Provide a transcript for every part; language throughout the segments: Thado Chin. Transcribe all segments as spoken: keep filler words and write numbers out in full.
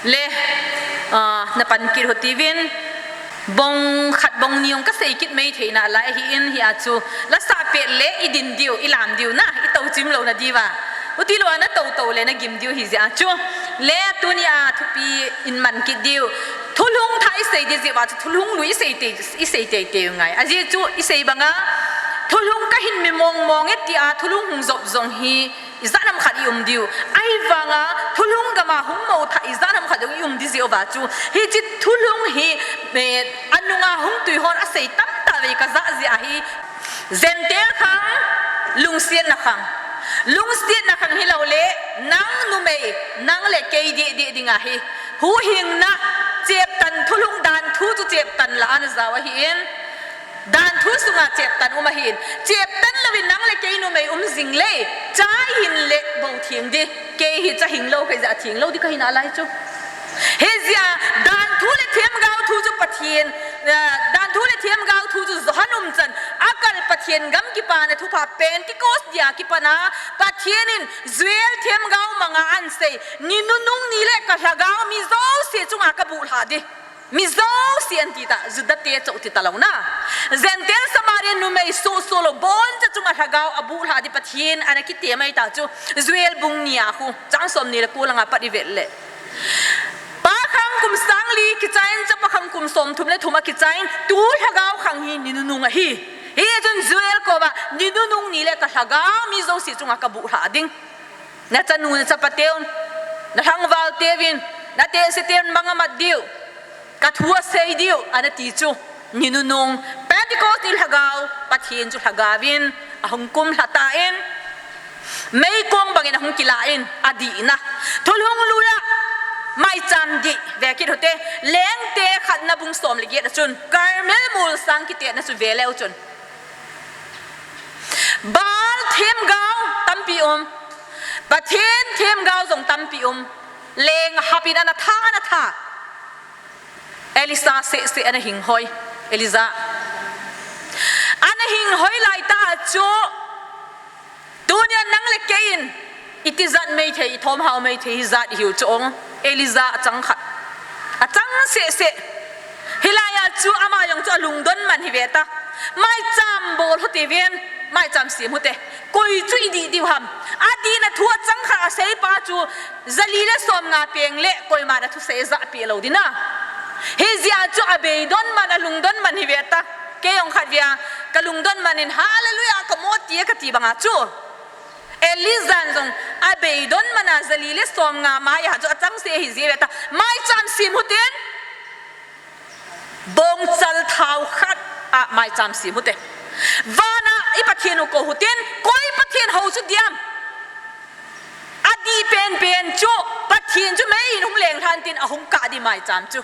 Le, ah, na pan kit hou tivin, bong khat bong ni ong ka sei kit mai thei nalai ahin, hia chu, la sah pet le i din diu, i lam diu na, i tou chim lou na diu va. Uti lou a na tou tou le na gim diu hi jeh a chu. Le tunia thupi in man kit diu. Thulhung thah i sei di jeh va chu, thulhung lui i sei te, i sei te te ngai. Ajeh chu i sei banga, thulhung ka hin mi mong mong e tia, thulhung hung jop jong hi, ijat ham khat i um diu. Ahivanga, thulhung gam a hung mo thah ijat ham khat jong i um di jeh uva chu. Hiche thulhung hi, eh, anunga hung tui hon a sei tam tah ve ka ja jeh ahi. Jentail khang, lungsetna khang. Lungsetna khang hilou le, nang numei, nang le kei deh deh ding ahi. Huhhingna, cheptan thulhung dan thu chu cheptan la ana jao ahin. Dan thu sunga cheptan um ahin. Cheptan louvin nang le kei numei um jing le, chai hin le bou theng di. Kei hi cha hing lou, kei ja theng lou di ka hi nalai chu. Hijeh a, dan thu le themgao thu chu Pathen, eh, dan thu le themgao thu chu Johan umchan, a kal Pathen gam kipana thupha Pentecost dia kipana, Pathen in Joel themgao manga ahin sei, ni nunung ni le ka lhagao mi jouse chunga ka buhlhah di. Mi jouse ahin ti ta, Juda te chou ti ta lou na. Jentail Samaria numei soh soh lou, boncha chunga lhagao a buhlhah di Pathen ana kiti mai ta chu, Joel bung ni a khu, chang som ni le ko langa pat i vet le. Pa khang kum sang li kichai in, chapa khang kum som thum le thum a kichai in, tu lhagao khang hi ni nunung ahi. Hichun Joel koma, ni nunung ni le ka lhagao mi jouse chunga ka buhlhah ding. Na chanu, na chapa teuvin, na lhangval teuvin, na tehse teuvin manga mat diu, ka thu asei diu, ana ti chu, ni nunung, Pentecost ni lhagao, Pathen chu lhagao in, ahung kumlha tan, meikong bangin ahung kila in, adihna. Thulhung lui a, maicham dih, ve kit hou te, Lengte khatna bung som le get a chun, Carmel molsang kitetna chu ve leu chun. Baal themgao tampi um. Pathen themgao jong tampi um. Leng hapin ana tha, ana tha. Elisa seh seh ana hing hoi. Elisa. Ana hing hoi lai ta chu. Tunia nang le kei in. Iti jat mai thei, i thom hao mai thei, hi jat i hiu chu ong. Elisa achang khat. Achang seh seh. Hilai a chu ama jong chu alungdon man hi ve ta. Maicham bol hou te ven, maicham sem hou te. Koi chu i dih diu ham. Adihna thu achang khat asei pa chu, jali le som nga peng le, koiman athusei ajah peh lou ding na. Hijeh a chu abeidon man, alungdon man hi ve ta. Kei jong khat ve a, ka lungdon man in, Hallelujah, ka mo ti e ka ti banga chu. Elisa in jong abeidon man a jali le som nga mai a chu achang seh hi jeh ve ta. Maicham sem hou ten. Bongchal thao khat a maicham sem hou te. Vana i Pathen u kou hou ten, koi Pathen hou chu diam. Adih penpen chu, Pathen chu mei in hung leng lhan tin ahung kah di maicham chu.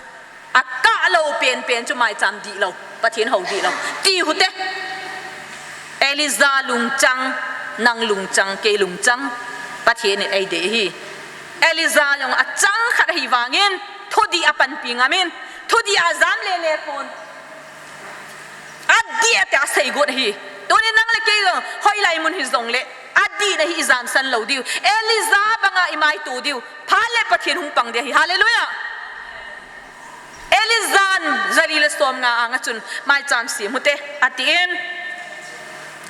Akah lou penpen chu maicham dih lou, Pathen hou dih lou. Ti hou te. Elisa lungchang, nang lungchang, kei lungchang, Pathen in eidei hi. Elisa jong achang khat ahi vangin, thudih apanpi ngam in, thudih ajam lele pon. Adih ati asei got ahi. Tunin nang le kei jong, hoilai mun hi jong le, adihna hi i jamsan lou diu. Elisa banga i maito diu. Phat le Pathen hung pang ding ahi. Hallelujah. Elisa in jali le som nga anga chun maicham sem hou te, ati in.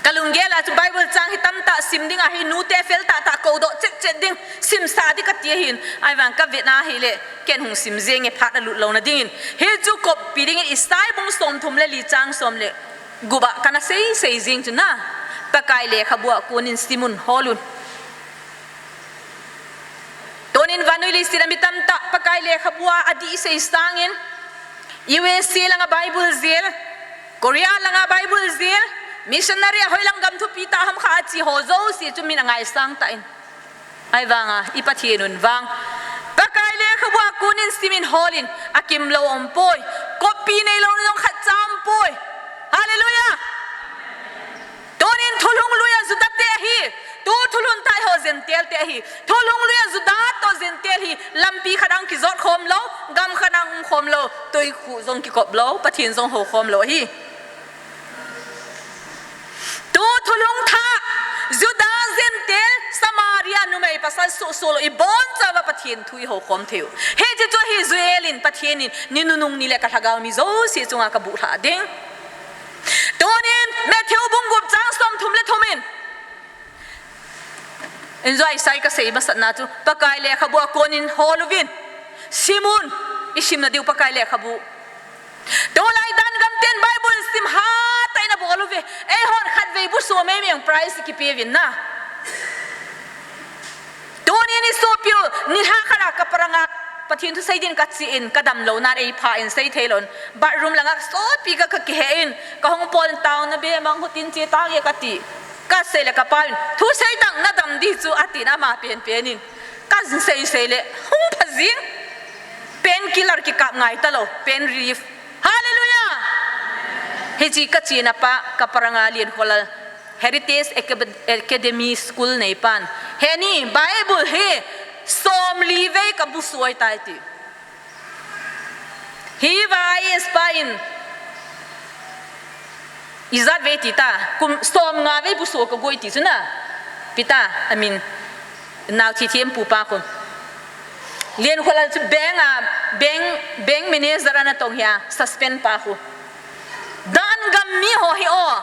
Ka lunggel a chu Bible chang hi tamtah sim ding ahi, nute fel tah tah kou doh chet chet ding, simsah di ka ti ahin, ahivang ka vet na hile, ken hung sim jeng e phat alut lou na dingin. Hichu koppi dingin Isaiah bung som thum le li chang som le gup a kana sei sei jing chu na, Pakai lekhabu a konin sim un hol un. Tunin vannoi leiset a mi tamtah Pakai lekhabu a adih sei sangin, U S A langa Bible jil, Korea langa Bible jil, missionary a hoilang gam thupi tah ham kha ache ho jouse chu min angaisang tan. Ahivanga i Pathen un vang, Pakai lekhabu a konin sim in hol in, akimlou umpoi, koppi neilou jong khat cha umpoi. Hallelujah. Tunin thulhung lui a Juda te ahi. Tu thulhun thah ho Gentile te ahi. Thulhung lui a Juda toh Gentile hi lampi khat a kijot khom lou, gam khat a um khom lou, tuikhu jong kikop lou, Pathen jong hou khom lou ahi. Tu thulhung thah, Juda, Gentile, Samaria, numei pasal suhsuh lou, ibonchauva Pathen thu ihoukhom thei u. Hiche chu ahi Joel in Pathen in, ni nunung ni le ka lhagao mi jouse chunga kabuhlhah ding. Tunin Matthew bung gup chang somthum le thum in, injoa isai kasei masatna chu, Pakai lekhabu a konin hol uvin, sim un, isimna diu Pakai lekhabu. Tulai dan gamten Bible sim hatah in abol uve. Eihon khatvei buso meimei prize kipe uvin na. Tunin isopiu, nilhah khat a kaparanga Pathen thu seidin kachen, kadamlou nan eiphan seithei louvin, bathroom langa sopi ka, kakihe in, kahung pon taona be mang hutin che tange kati. Kasei le kapauvin, thusei dang nadam di chu atin ama penpen in. Kaseisei le hung pha jing. Painkiller kikap ngai talou, pain relief. Hallelujah! Hiche kachena pa, kaparanga Liankholal Heritage Acad-, Academy School neipan, heni Bible hi somli vei kabuso ahitai ti. Hiva I A S pa in, ijat vei tita, kum somnga vei buso kagoi ti chu na. Pita, I mean, naothi thempu pa khu. Liankholal chu bank a, bank, bank manager ana tong hia, suspend pa khu. Dan gam mi ho hi o.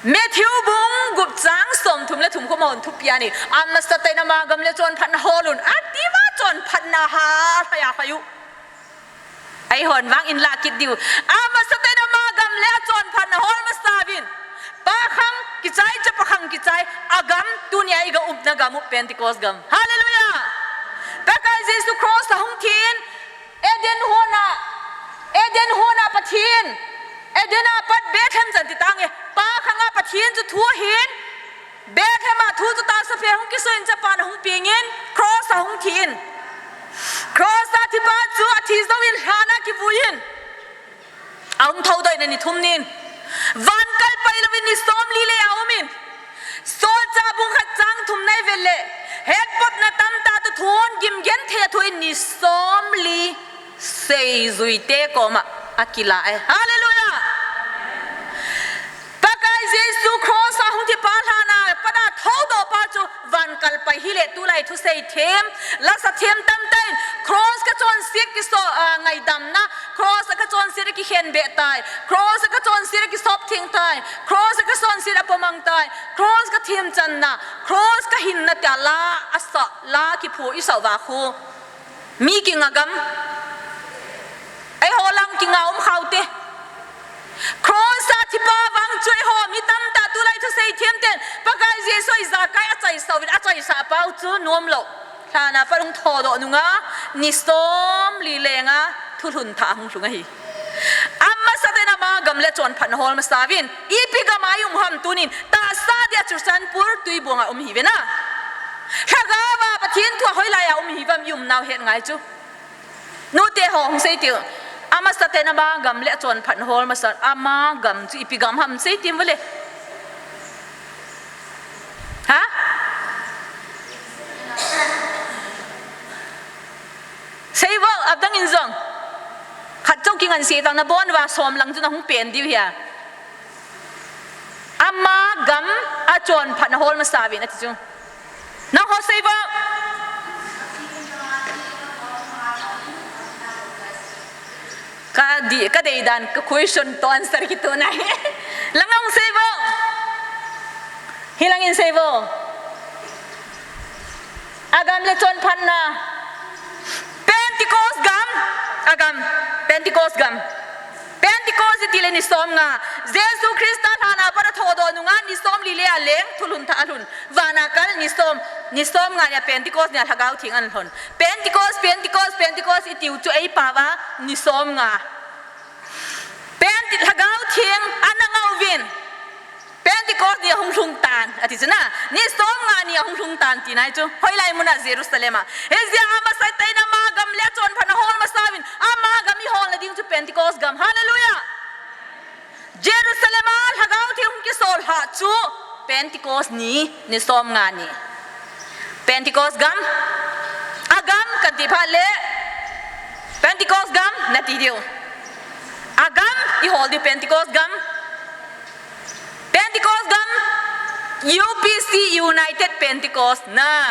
Matthew bung gup chang somthum le thum khu amahon thupi ahi. Amasatah in ama gam le chonphatna hol un, atiuva chonphatna halhai a lhai u. Eihon vang inlah kit diu. Amasatah in ama gam le achonphatna hol masa uvin. Pa khang kichai, chapa khang kichai. Agam, tunia iga umna gam u Pentecost gam. Hallelujah! Pakai Jesu cross a hung thin. Eden hon a, Eden hon a Pathen, Eden a pat Bethlehem chan ti tange, pa khang a Pathen chu thu ahin, Bethlehem a thu chu tahsa peh hung kisoh in chapa na hung pengin, cross a hung thi in. Cross a thi pa chu athi jouvin lhan a kivui in. Ahung thoudoh in ani thum nin. Van kalpai louvin ni somli le a um in. Solchah bung khat chang thum na ivet le, hetpopna tamtah toh thon gimgenthei a thoh in ni somli seijuite koma akilah e. Hallelujah! Pakai Jesu cross a hung thi pa lhan a pat a thoudoh pa chu van kalpai hile tulai thusei them, lasa them tamtah in cross kachonset kiso, ah, ngaidamna, cross a kachonset a kikhenbeh tai, cross a kachonset a kisop theng tai, cross a kachonset a pomang tai, cross kathemchanna, cross kahinna tia la asa, la kiphu isah uva khu. Mi kinga gam. Eiho lang kinga um khao te. Cross a thi pa vang chu eiho mi tamtah tulai thusei them ten Pakai Jesu ijakai achaisah uvin, achaisah pau chu nom lou. Lhan a pat hung thoudoh nunga ni somli le nga thulhun thah hung lhung ahi. Amasatah in ama gam le chonphatna hol masa uvin, ipi gam a i um ham tunin, tahsa dia Churachandpur Tuibuong a um ihiuve na. Lhagao a Pathen thu a hoilai a um ihiuvam i umnau het ngai chu. Nute ho hung sei tiu. Amasatah in ama gam le achonphatna hol masa, ama gam chu ipi gam ham sei tim vale. Ha? Sei vo, adang in jong. Khat chou kingansei tang nabon uva som lang chu nahung pen diu hia. Ama gam achonphatna hol masa uvin ati chu. Nangho sei vo. Ka di, ka dei dan, ka question to answer kitoh nai. Lang lang sei vo. Hilang in sei vo. Agam le chonphatna. Pentecost gam. Agam. Pentecost gam. Pentecost iti le ni somnga. Jesu Christa lhan a pat athoudoh nunga ni somli le a leng thulhun thah alhun. Van a kal ni som, ni somnga nia Pentecost nia Lhagao Theng ahin lhon. Pentecost, Pentecost, Pentecost itiu chu eipao va ni somnga. Pente-, Lhagao Theng ana ngah uvin. Pentecost ni ahung lhung tan, ati chu na. Ni somnga ni ahung lhung tan ti nai chu. Hoilai mun a Jerusalem a. Hijeh a amasatah in ama gam le achonphatna hol masa uvin. Ama gam i holna ding chu Pentecost gam. Hallelujah! Jerusalem a Lhagao Theng hung kisol lhah chu Pentecost ni, ni somnga ni. Pentecost gam, agam kati phat le Pentecost gam nati diu. Agam i hol diu Pentecost gam. Pentecost gam, U P C, United Pentecost na.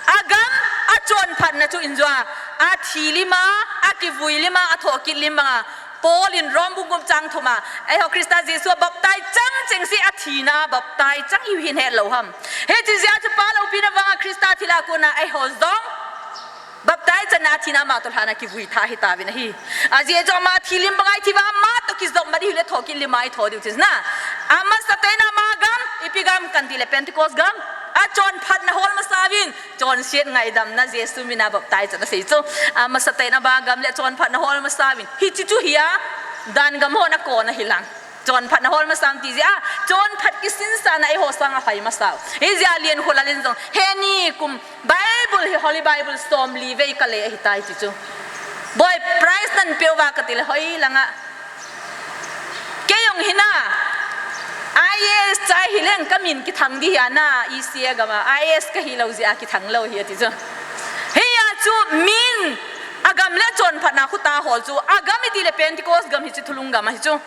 Agam, achonphatna chu injua, athi lima, akivui lima, athohkit lima. Paul in Rom bung gup chang thum a, eiho Christa Jesu a baptize chang chengse athina baptize chang ihin het lou ham. Hiche jeh a chu Pa loupina vanga Christa thilha kona eiho jong baptize channa athina ama toh lhana kivui tha hitauvin ahi. Ajeh chu ama thi lim banga ithi uva ama toh kijop mat ihiu le thohkit lima itho diu chu na. Amasatah in ama gam, ipi gam kati le Pentecost gam. Achonphatna hol masa uvin, chonset ngaidamna Jesu mina baptize channa sei chu. Amasatah in ama gam le chonphatna hol masa uvin. Hiche chu hi a, dan gam hon akona hilang. Chonphatna hol masa uvin ti jeh a, chonphat kisinsahna eiho sanga aphai masa u. Hijeh a Liankhollal in jong, heni kum Bible hi, Holy Bible somli vei kale ahitai ti chu. Boi, prize nanpeh uva kati le hoilanga. Kei jong hi na, I A S chai hileng kamin kithang ding hi a na, E C A gam a, I A S kahi lou jeh a kithang lou hi ati chu. Hia chu min, agam le chonphatna khu tahol chu, agam iti le Pentecost gam hiche thulhung gam ahi chu.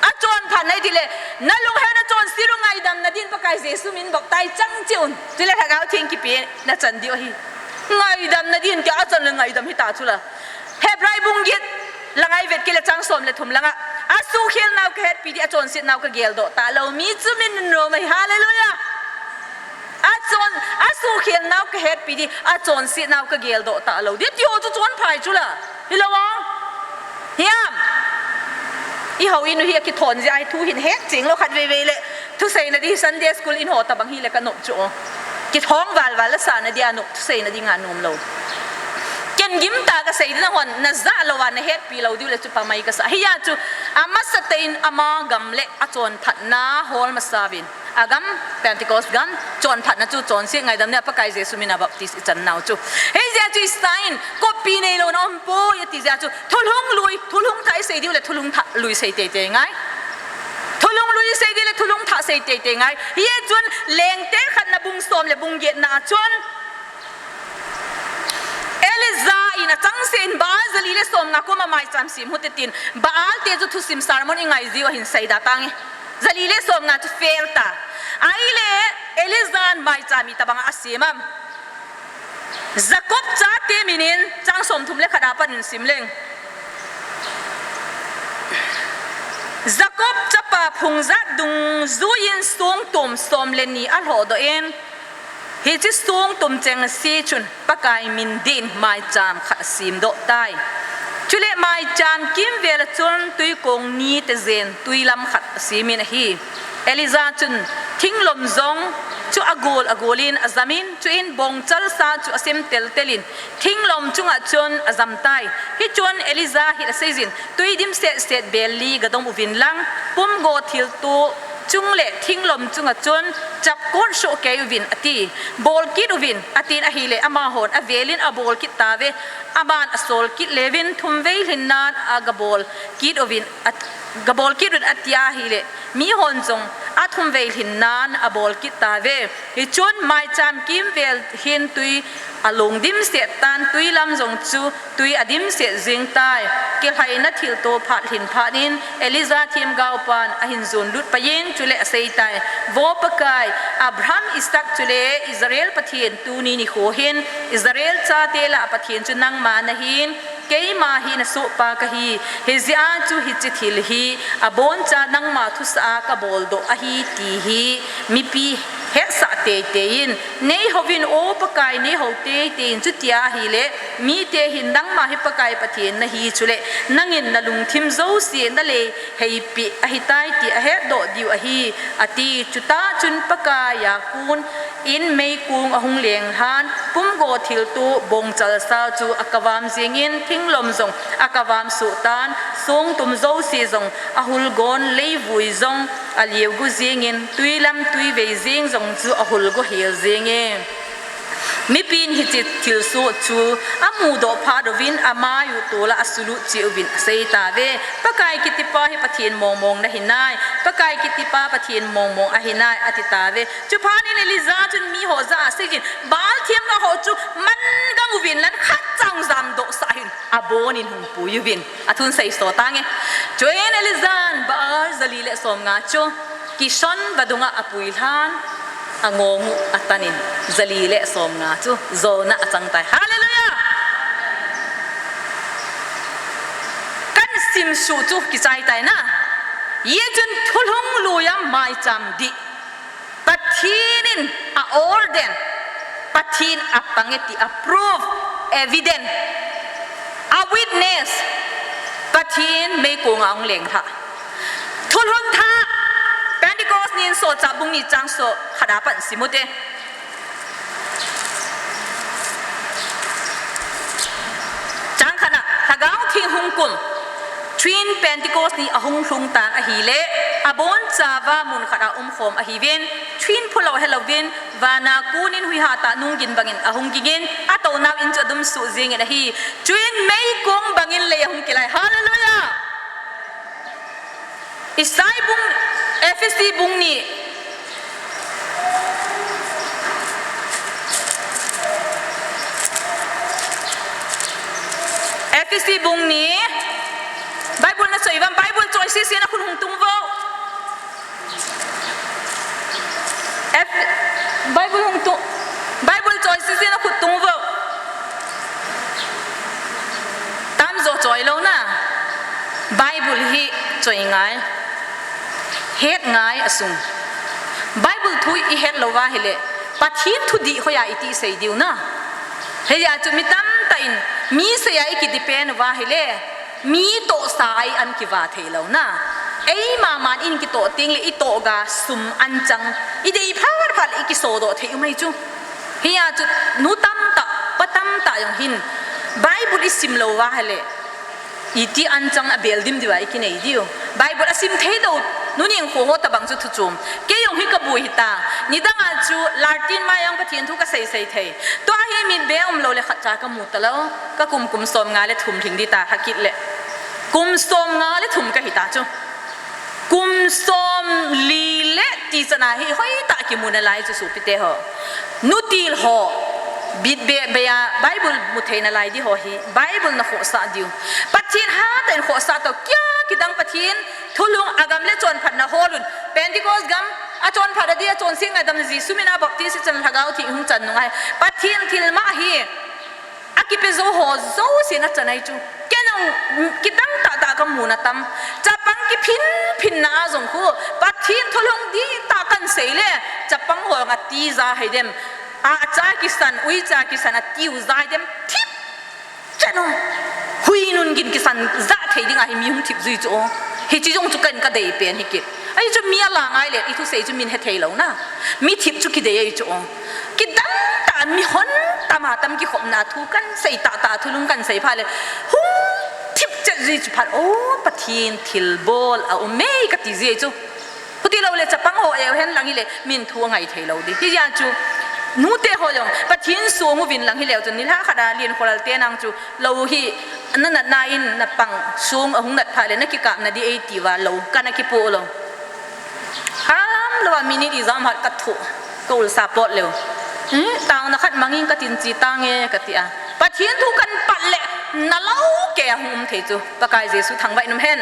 Achonphatna iti le, nalunghet na chonset u ngaidamna din Pakai Jesu min baptize chang cheh un. Chule Lhagao Theng kipe nachan diu ahi. Ngaidamna din tia achan le ngaidam hita chu la. Hebrai bung get langa ivet kit le chang som le thum langa. Asuhkhel nau kahetpi ding, achonset nau kageldoh talou. Mi chu min nom ahi. Hallelujah. Achon, asuhkhel nau kahetpi ding, achonset nau kageldoh talou ding. Ti ho chu chonphat chu la. Hilou a. Hiam. Eiho in u hi akithon jeh a hi thu hin het cheng lou khat vei vei le. Thuseina ding Sunday school in ho tabang hile kanop chu o. Kithong val val la sana dia nop thuseina dinga nom lou. Ken gimtah kasei ding nahon najah lou a nahetpi lou diu le chu pamai kasa. Hia chu amasatah in ama gam le achonphatna hol masa uvin. Agam, Pentecost gam, chonphatna chu chonset ngaidamna Pakai Jesu mina baptize ichan nau chu. Hijeh a chu isign, copy neilou na umpoi ati jeh a chu. Thulhung lui, thulhung thah isei diu le thulhung thah lui sei teitei ngai. Thulhung lui isei diu le thulhung thah sei teitei ngai. Hia chun Lengte khatna bung som le bung getna a chun Elijah in achangseh in Baal jali le somnga koma maicham sem u hite tin, Baal te chu thusim sermon ingai jiu ahin seida tange. Jali le somnga chu fail ta. Ahile Elijah in maicham itobanga asem am. Jacob chate minin chang somthum le khat a pat in sim leng. Jacob chapa phungjat dungjuiyin songtum som le ni alhodoh in, hiche songtum cheng asei chun Pakai min din maicham khat asemdoh tai. Chule maicham kimvel a chun tuikong ni tejen tuilam khat asemin ahi. Elijah chun thinglom jong chu agol agolin ajamin, chuin bongchal sa chu asem teltelin, thinglom chunga chun ajam tai. Hichun Elijah hin aseijin, tui dimset set bel li gadom uvin lang, pumgo thilto chung le thinglom chunga chun chapkot sohkei uvin ati. Bolkit uvin atin ahile, amahon avelin abolkit tauve. Aman asolkit leuvin thumvei lhinnan agabolkit uvin at-, gabolkit uvin atia ahile, mihon jong athumvei lhinnan abolkit tauve. Hichun maicham kimvel hin tui along dimset tan, tuilam jong chu tui adimset jeng tai. Kilhaina thilto phat lhin phat in Elijah themgaopan ahin jonlut paiyin, chule aseitai, Vo Pakai, Abraham, Isaac chule Israel Pathen, tuni nikho hin Israel chate lah a Pathen chu nangma nahin, keima hi nasohpa kahi. Hijeh a chu hiche thil hi aboncha nangma thusah a kaboldoh ahi ti hi mipi hetsah teitei in, neihouvin, O Pakai, neihou teitei in, chutia ahile mite hin nangma hi Pakai Pathen nahi, chule nangin nalungthim jouse nalei heipeh ahitai ti ahetdoh diu ahi, ati. Chutah chun Pakaiya kon in meikong ahung lenglhan, pumgo thilto bongchal sa chu akavam jengin, thinglom jong akavam soh tan, songtum jouse jong ahulgon, leivui jong aliugu jengin, tuilam tuivei jeng jong chu ahulgo hel jenge. Mipin hiche thilsoh chu amudoh phat uvin, amai u tola asulut cheh uvin aseitauve, Pakai kitipa hi Pathen mongmong nahinai, Pakai kitipa Pathen mongmong ahinai, atitauve. Chuphat in Elijah chun miho jah a aseijin, Baal themgao ho chu mangang uvin lang khatcha jamdohsah hih in, abonin hung pui uvin, athun seiso tange. Chuin Elijah in Baal jali le somnga chu Kishon vadunga apuilhan. Angong u atanin, jali le somnga chu jona achang tai. Hallelujah! Kan simsuh chu kichai tai na. Hijeh chun thulhung lui a maicham dih. Pathen in a ordain, Pathen apang e ti a proof, evidence, a witness, Pathen meikong a hung leng tha. Thulhun tha, Pentecost nin Solchah bung ni chang so khat a pat sim u te. Chang khat a, Lhagao Theng hung kum. Thulhun Pentecost ni ahung lhung tan ahile, abon chauva mun khat a umkhom ahiuvin, thulhun phalou helouvin, vana konin huiha tah nunggin bangin ahung gingin, atounau in chu adumsuh jingin ahi. Thulhun meikong bangin lei ahung kilai. Hallelujah! Isai bung, Ephesi bung ni. Ephesi bung ni. Bible na choi uvam, Bible choi sese na khut hung tung uvo. Eph-, Bible hung tung, Bible choi sese na khut tung uvo. Tamjo choi lou na. Bible hi choi ngai. Het ngai asung. Bible thu i het louva ahile, Pathen thudih hoiya iti sei diu na. Hijeh chun mi tamtah in, mi seiya i kidepend uva ahile, mi tohsa a i an kiva thei lou na. Eima man in kitoh teng le i tohga sum anchang, i dei phat phat le i kisodoh thei u mai chu. Hijeh chun nu tamtah, pa tamtah jong hin, Bible i sim louva ahile, iti anchang a bel dim diuva i kinei diu. Bible a sim thei lou, nu ning kho ho tabang chu thu chom. Kei jong hi ka boi hita. Nidang a chu Latin mai jong Pathen thu ka sei sei thei. Tua hi mit be um lou le khat cha ka mu ta lou. Ka kum kum som nga le thum lhing di ta, ha kit le. Kum som nga le thum ka hita chu. Kum som li le ti chan a hi hoitah kimu nalai chu sopite ho. Nu til ho. Bit be, be a Bible mu thei nalai di ho hi. Bible na khohsah diu. Pathen hatah in khohsah tau. Kia kidang Pathen thulhung a gam le chonphatna hol un. Pentecost gam a chonphat a di a chonset ngaidam na Jesu min a baptize chan Lhagao Theng hung chan nung ahi. Pathen thilma hi. A kipe jou ho jousen a chan ahi chu. Ken jong kidang tah tah ka mu na tam. Chapang kiphin phin na a jong khu. Pathen thulhung dihtah kan sei le. Chapang ho jong a tija hidem. A, a cha kisan, uicha kisan a tiu ja hidem. Thip chan o. Hui nun gin kisan ja thei ding ahi mi hung thip jui chu o. Hichi jong chu ken ka dei pen hi kit. Ahi chu mi a la ngai le, i thusei chu min he thei lou na. Mi thip chu kidei ahi chu o. Kidang tah mi hon tam a tam kikhopna thu kan sei tah tah thulhung kan sei phat le. Hung thip chet jui chu phat o Pathen thilbol a um e ka ti jui chu. Huti lou le chapang ho eu hen lang hile min thu a ngai thei lou di. Hijeh chun nute ho jong Pathen song uvin lang hileu chun nilhah khat a lin khoral te nang chu Lou hi, na natna in na pang sung ahung nat phat le na kikapna di ei tiu va lou, kana kipoh lou. Ham lou a minute ijat ham hat ka thoh, ka ulsa pot leu. Hmm, taona khat mangin ka tin chi tange ka ti a. Pathen thu kan pat le na lou kei a hung um thei chu. Pakai Jesu thangvah in um hen.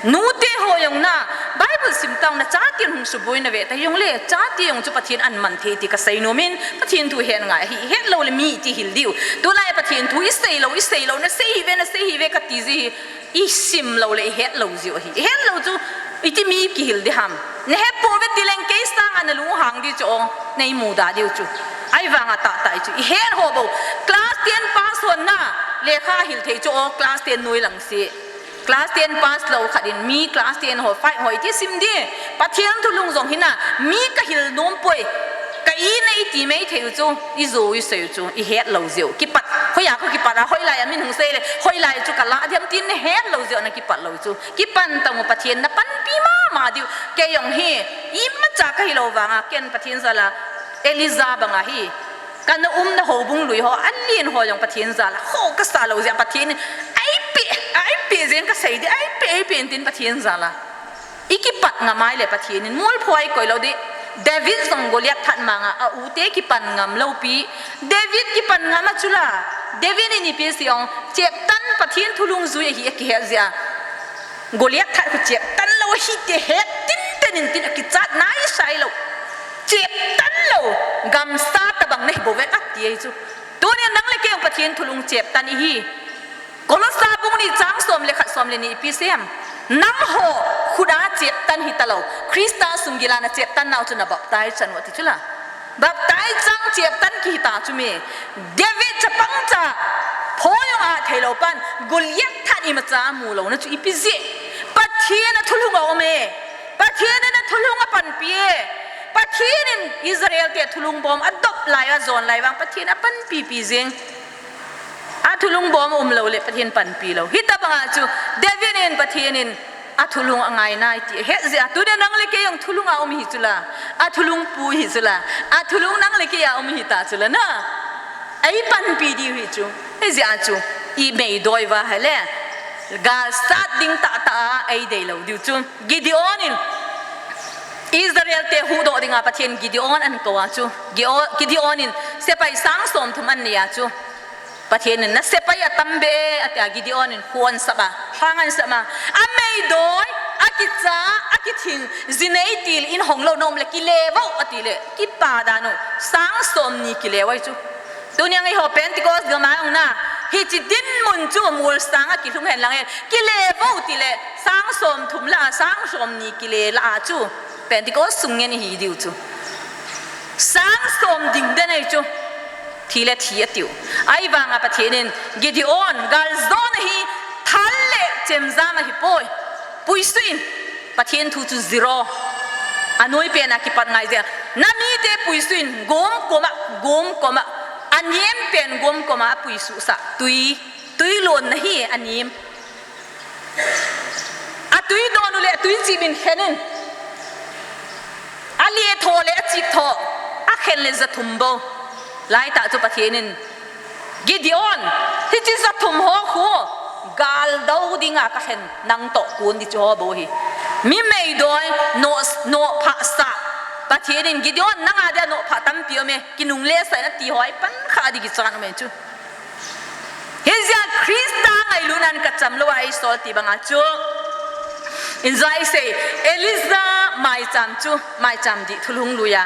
Nute ho jong na, Bible sim tang na, chate hung suboi na ve ta jong le, chate jong chu Pathen aman thei ti ka sei nom in, Pathen thu het ngai hi, het lou le mi iti hil diu. Tulai Pathen thu i sei lou, i sei lou, na sei hi ve, na sei hi ve ka ti ji hi, i sim lou le i het lou jiu hi. I het lou chu, iti mi kihil di ham. Na het pouve ti leng kei sang a na lunghang di chu o, nei muda diu chu. Ahivang a tah tah i chu. I het ho bou. Class ten pass hon na, lekha hil thei chu o, class ten noi lang si. Class ten pass lou khat in mi class ten ho, five ho iti sim di. Pathen thu lung jong hi na, mi ka hil nom poi. Ka i nei ti mai thei u chu, i jo i sei u chu, i het lou jiu. Kipat, hoiya ka kipat a, hoilai a min hung sei le, hoilai chu ka la diam tin na het lou jiu na kipat lou chu. Kipan tang u Pathen na panpi mama diu. Kei jong hi, imacha ka hi lou vang a, ken Pathen jal a, Elijah bang a hi. Ka na umna houbung lui ho, a lien ho jong Pathen jal a, ho ka sa lou jeh a Pathen in, ai pe, ai pe jeng ka sei di, ai pe, ai pe tin Pathen jal a. I kipat ngam ai le Pathen in, mol phoi koi lou di. David jong Goliath that mang a, a u te kipan ngam lou pi. David kipan ngam a chu la. David in ipi sei jong, cheptan Pathen thu lung jui ahi a kihet jeh a. Goliath that khu cheptan lou ahi ti het tin ten in tin a kichat nai sai lou. Cheptan gamsa tabang nahi bouve ati ahi chu. Tunin nang le kei jong Pathen thulhung cheptan ihi. Kolosa bung ni chang som le khat, som le ni ipi asei em? Nangho khut a cheptan hita lou, Christa sunggil a na cheptan nau chu na baptize chan u ati chu la. Baptize chang cheptan kihi ta chu me. David chapang cha pho jong a thei lou pan, Goliath that imacha amu louna chu ipi jeh? Pathen a thulhung a um e. Pathen in a thulhung a panpi e. Pathen in Israel te thulhung bom a dop lai a jon lai vang Pathen a panpi pi jeng. A thulhung bom um lou le Pathen panpi lou. Hitabang a chu David in Pathen in a thulhung a ngai nai ti het jeh a, tunia nang le kei jong thulhung a um hi chu la, a thulhung pu hi chu la, a thulhung nang le kei a um hi ta chu la na. Ei panpi diu hi chu. Hijeh a chu i meidoi uva hile, gal sat ding tah tah a ei dei lou diu chu. Gideon in Israel te huhdoh dinga Pathen Gideon ahin kou a chu. Gio-, Gideon in sepai sang som thum ahin nei a chu. Pathen in na sepai atam beh e, ati a Gideon in khon sap a, hang ahin sap a. A meidoi, a kicha, a kithing, jinei til in hong lou na um le kile vo ati le, kipa dan u, sang som ni kile vo ahi chu. Tunia eiho Pentecost gam a jong na, hiche dinmun chu mol sang a kilhung hen lang e, kile vo ti le, sang som thum lah a, sang som ni kile lah a chu. Pentecost sung ngen ihi diu chu. Sang som ding den ahi chu. Thi le thi atiu. Ahivanga Pathen in Gideon, gal jona hi thal le chemjam ahi poi. Puisuh in, Pathen thu chu zero. Anoi pen a kipat ngai jeh a. Na mite puisuh in, gom kom a, gom kom a. Anem pen gom kom a, apuisuh sah. Tui, tui lonna hi anem. Atui don u le atui chim in khen in. Aletho le achiptho. Akhen le jathum bou. Laitah chu Pathen in, Gideon, hiche jathum ho khu gal do dinga kakhen nang toh kon di chu ho bou hi. Mi meidoi, noh, nohphah sah. Pathen in Gideon nanga dia nohphah tampi um e. Kinungle sah in ati ho ahi pan kha di kichan um e chu. Hijeh a Christa ngailutnan kacham lou a eisol ti banga chu. Injai sei, Elijah maicham chu, maicham dih thulhung lui a.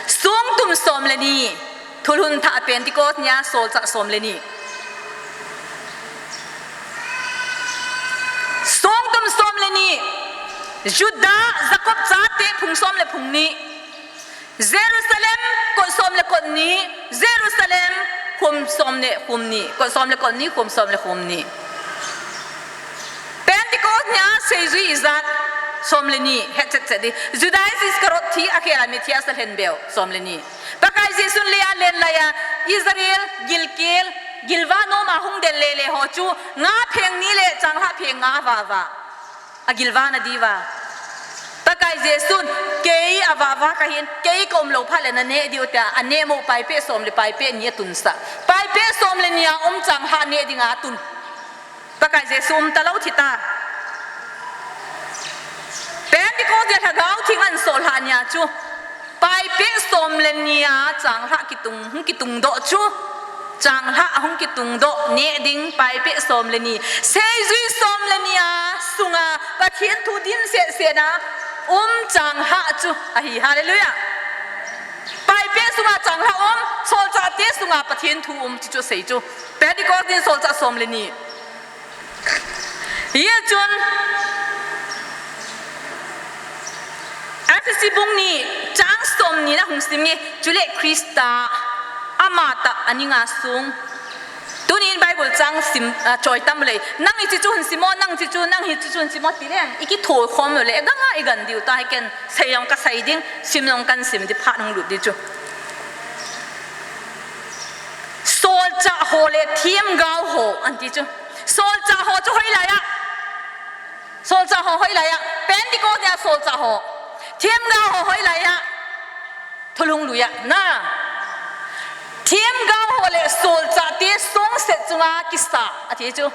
Song thum som le ni, thulhun thah Pentecost nia solchah som le ni. Song thum som le ni, Judah, Jacob chate phung som le phung ni. Jerusalem, kot som le kot ni, Jerusalem, khum som le khum ni, kot som le kot ni, khum som le khum ni. Pentecost nia seijui ijat, som le ni, het chet chet di. Judas Iscariot thi a khel a Matthias a lhen beu, som le ni. Pakai Jesun lei a len lai a, Israel, gilkel, gilva nom a hung den le le ho chu, nga pheng ni le changlhah pheng nga vava. Agilva na diuva. Pakai Jesun, kei avava kahin, kei kaum lou phat le naneh diu tia, aneh mo paipeh som le paipeh ni atunsah. Paipeh som le ni a um changlhah neh dinga atun. Pakai Jesu um talou thi ta. Pentecost dia Lhagao Theng ahin sol lhah nia chu. Paipeh som le ni a changlhah kitung, hung kitung doh chu. Changlhah hung kitung doh neh ding paipeh som le ni. Seijui som le ni a sunga Pathen thu dim seh seh na um changlhah chu ahi. Hallelujah. Paipeh sunga changlhah um, solchahte sunga Pathen thu um chu chu sei chu. Pentecost din solchah som le ni. Hia chun, Ephesi bung ni, chang som ni na hung sim nge, chule Christa, ama tah aninga sung. Tunin Bible chang sim, ah, choi tam le. Nang hiche chu hun sim o, nang hiche chu, nang hiche chu hun sim o, ti leng. I kitho khom le, ganga i gan diu ta, hi ken sei jong ka sei ding, sim jong kan sim di phat hung lut di chu. Solchah ho le themgao ho, anti chu. Solchah ho chu hoilai a. Solchah ho hoilai a. Pentecost nia solchah ho. Themgao ho hoilai a. Thulhung lui a. Na. Themgao ho le solchahte songset chunga kisa, ati chu.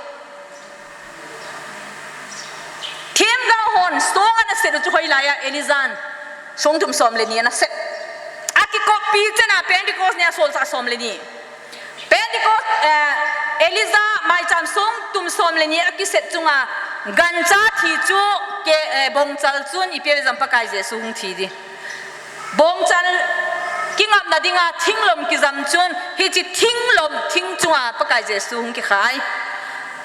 Themgao hon song ana set u chu hoilai a, Elijah in. Song thum som le ni ana set. Akikoppi chena Pentecost nia solchah som le ni. Pentecost, eh, Elijah maicham song thum som le ni akiset chunga gancha thi chu ke, eh, bongchal chun ipi le jam Pakai Jesu hung thi di. Bongchal Kingapna dinga thinglom kijam chun, hiche thinglom thing chunga Pakai Jesu hung kikhai.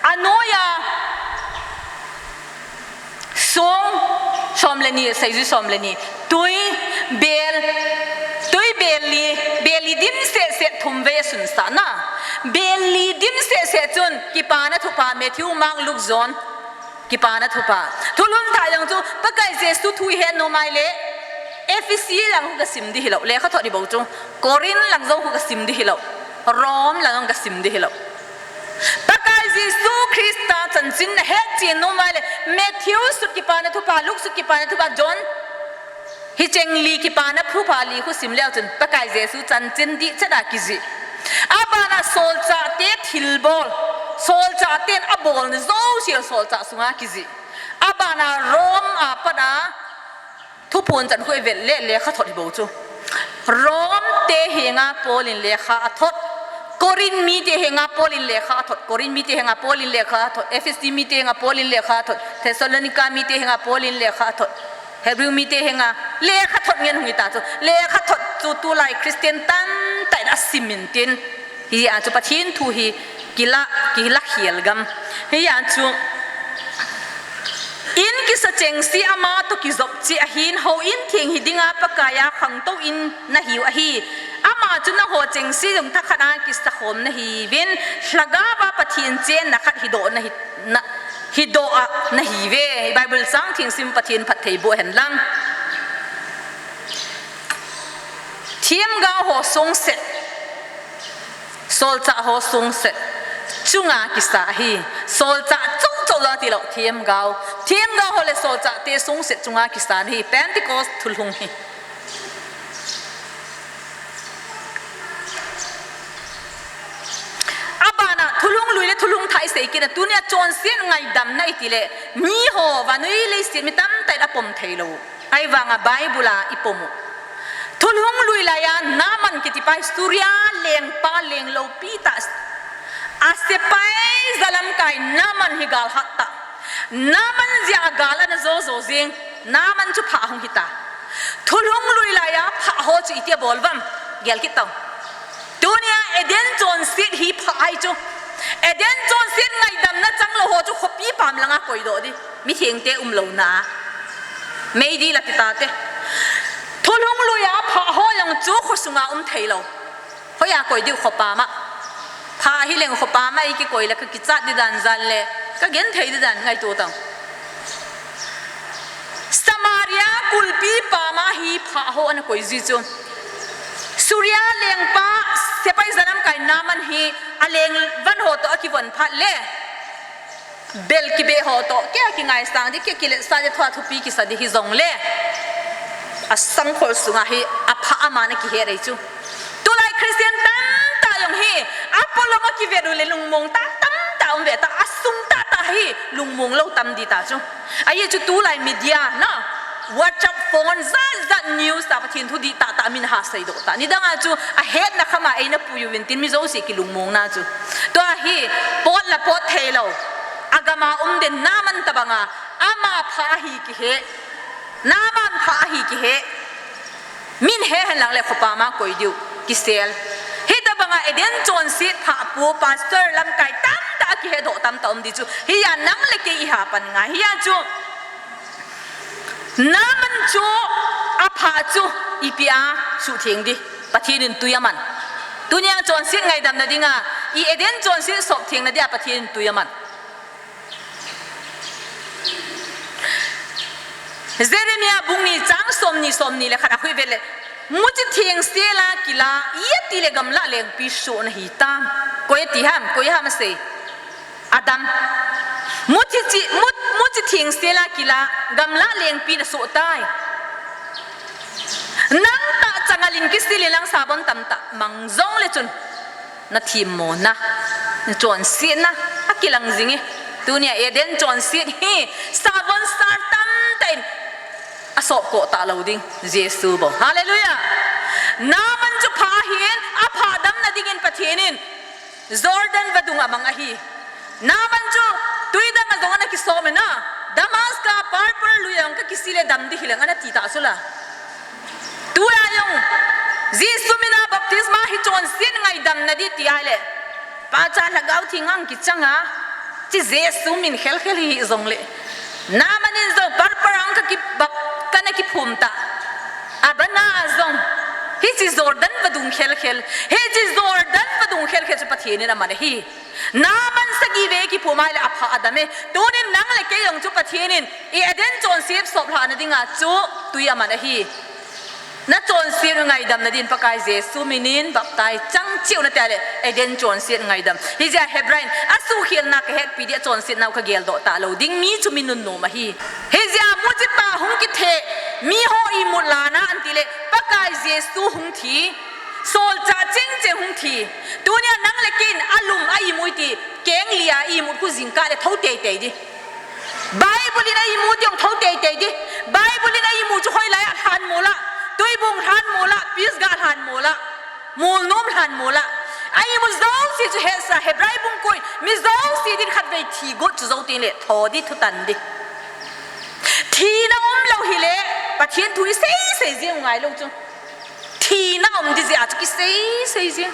Anoiya song som le ni, seijui som le ni. Tui, bel, tui bel li, bel li dimset set thum vei asunsahna. Bel li dimset set chun, Kipana Thupha, Matthew, Mark, Luke, John. Kipana Thupha. Thulhun thah jong chu, Pakai Jesu thu ihet nom ahile, Ephesi lang kasim ding hilou, lekhathot hi bou chu. Corinth lang jong kasim ding hilou. Rome lang jong kasim ding hilou. Pakai Jesu Christa chanchin nahet chen nom ahile, Matthew sut, Kipana Thupha, Luke sut, Kipana Thupha, John. Hicheng li, Kipana Thupha li khu sim leu chun, Pakai Jesu chanchin dihchet a kijih. Abana solchahte thilbol, solchahten abolna jouse solchah sunga kijih. Abana Rome a pat a thuphon chan khu ivet le, lekhathot hi bou chu. Rome te henga Paul in lekha athot. Corinth mite henga Paul in lekha athot. Corinth mite henga Paul in lekha athot. Ephesi mite henga Paul in lekha athot. Thessalonica mite henga Paul in lekha athot. Hebrew mite henga lekhathot ngen hung hita chu. Lekhathot chu tulai Christian tamtah in asim intin. Hijeh a chu Pathen thu hi kila, kila khel gam. Hijeh a chu in kisa chengse ama toh kijop cheh ahin, houin theng hi dinga Pakaiya khangtou in nahiu ahi. Ama chu nangho chengse jong thakhat a kisa khom nahiuvin, lhagaova Pathen chenna khat hidoh nahi, na, hidoh a nahiuve. Bible chang theng sim, Pathen phatthei boh hen lang. Themgao ho songset. Solchah ho songset chunga kisa ahi. Solchah chom chom jong tilou, themgao. Themgao ho le solchahte songset chunga kisa ahi. Pentecost thulhung hi. Abana thulhung lui le thulhung thah isei kit a, tunia chonset ngaidamna iti le, miho, vannoi leiset mi tamtah in apom theilou. Ahivanga Bible a ipom u. Thulhung lui laiya Naaman kitipa hi Syria lengpa, leng loupi tah. Asepai jalamkai Naaman hi gal hat tah. Naaman jeh a gal ana jo jo jing. Naaman chu phah hung hita. Thulhung lui laiya phah ho chu itia bol uvam. Gel kit tau. Tunia Eden chonset hi phah ahi chu. Eden chonset ngaidamna chang lou ho chu khopi pam langa koidoh ding. Mithengte umlou na. Meidil ati tate. Thulhung luiya phah ho jong chu khosunga um theilou. Hoiya koi diu, khopama. Phah hileng khopama ikikoi le kakichat ding dan jan le. Kagenthei ding dan ngaito tang. Samaria kulpi pama hi phah ho ana koi ji chu. Syria lengpa sepai jalamkai Naaman hi aleng van ho toh akivon phat le. Bel kibe ho toh, kei a kingaisang ding, kei a kiletsah ding, thua thupi kisa ding hijongle. Asangkhol sunga hi aphah ama ana kihet ahi chu. Tulai Christian tamtah jong hi, apolong a kivet u le lungmong tah tamtah um ve ta, asung tahtah hi lungmong lou tam ding ta chu. Ahi chu tulai media na, WhatsApp, phone, jat jat news tah, Pathen thu dihtah tah min ha seidoh tah. Nidanga chu ahetna khama eina pui uvin tin mi jouse kilungmong na chu. Tua hi pot la pot theilou. Agama um den Naaman tobanga ama phah ahi kihe. Naaman phah ahi kihe. Min he henlang le khopama koi diu kisel. Hitobanga Eden chonset phah pu pastor lamkai tamtah akihedoh tamtah um ding chu. Hiya nang le kei iha pan ngai. Hiya chu Naaman chu aphah chu ipi a suhtheng ding, Pathen in tui aman. Tunia chonset ngaidamna dinga, i Eden chonset sopthengna dia Pathen in tui aman. Jeremiah bung ni chang somni, somni le khat a khu ivet le, muchi thengsel a kila, iti le gamlah lengpi soh nahi tam. Koi ati ham, koi ham asei. Adam. Muchi chi, mu, muchi thengsel a kila, gamlah lengpi nasoh tai. Nang tah changal in kisil in lang sabon tamtah mang jongle chun nathemmo na, nachonsetna akilang jing e. Tunia Eden chonset hi sabon sar tamtah in asopkoh talou ding Jesu bou. Hallelujah. Naaman chu phah ahin, aphah damna dingin Pathen in Jordan vadung amang ahi. Naaman chu tui dang a jong ana kisom e na. Damascus purple lui a jong kakisil le dam ding hileng ana ti ta sula. Tua jong Jesu mina baptisma hi chonset ngaidam nadi ti ahile, pachat lhagao theng a kichang a, chi Jesu min khelkhel hi jongle, Naaman in jong purple ong ka kibap, kana kiphum ta. Abana jong, hichi Jordan vadung khelkhel, hichi Jordan vadung khelkhel chu Pathen in aman ahi. Naaman sagi vei kiphum ahile apha adam e. Tunin nang le kei jong chu Pathen in i Eden chonset sop lhahna dinga chu tui aman ahi. Na chonset u ngaidam nadin Pakai Jesu minin baptize chang cheh u nati ahile Eden chonset ngaidam. Hijeh a Hebrai in asuhkhelna kahetpi ding, achonsetnau kageldoh talou ding, mi chu mi nunnom ahi. Hijeh a muchi pa hung kithe, miho imut lana anti le Pakai Jesu hung thi, solchah chengcheng hung thi. Tunia nang le kei in alum a imu iti, keng lia imut khu jingkah le thou teitei di. Bible in a imu ti jong thou teitei di. Bible in a imu chu hoilai a lhanmol a, tuibung lhanmol a, Pisgah lhanmol a, molnom lhanmol a, a imu jouse chu hesa, Hebrai bung ko in mi jouse din khatvei thi got chu jou teng le tho di, thutan di. Thina umlou hile Pathen thu isei sei jeng u ngailou chu. Thina um di jeh a chu kisei sei jeng.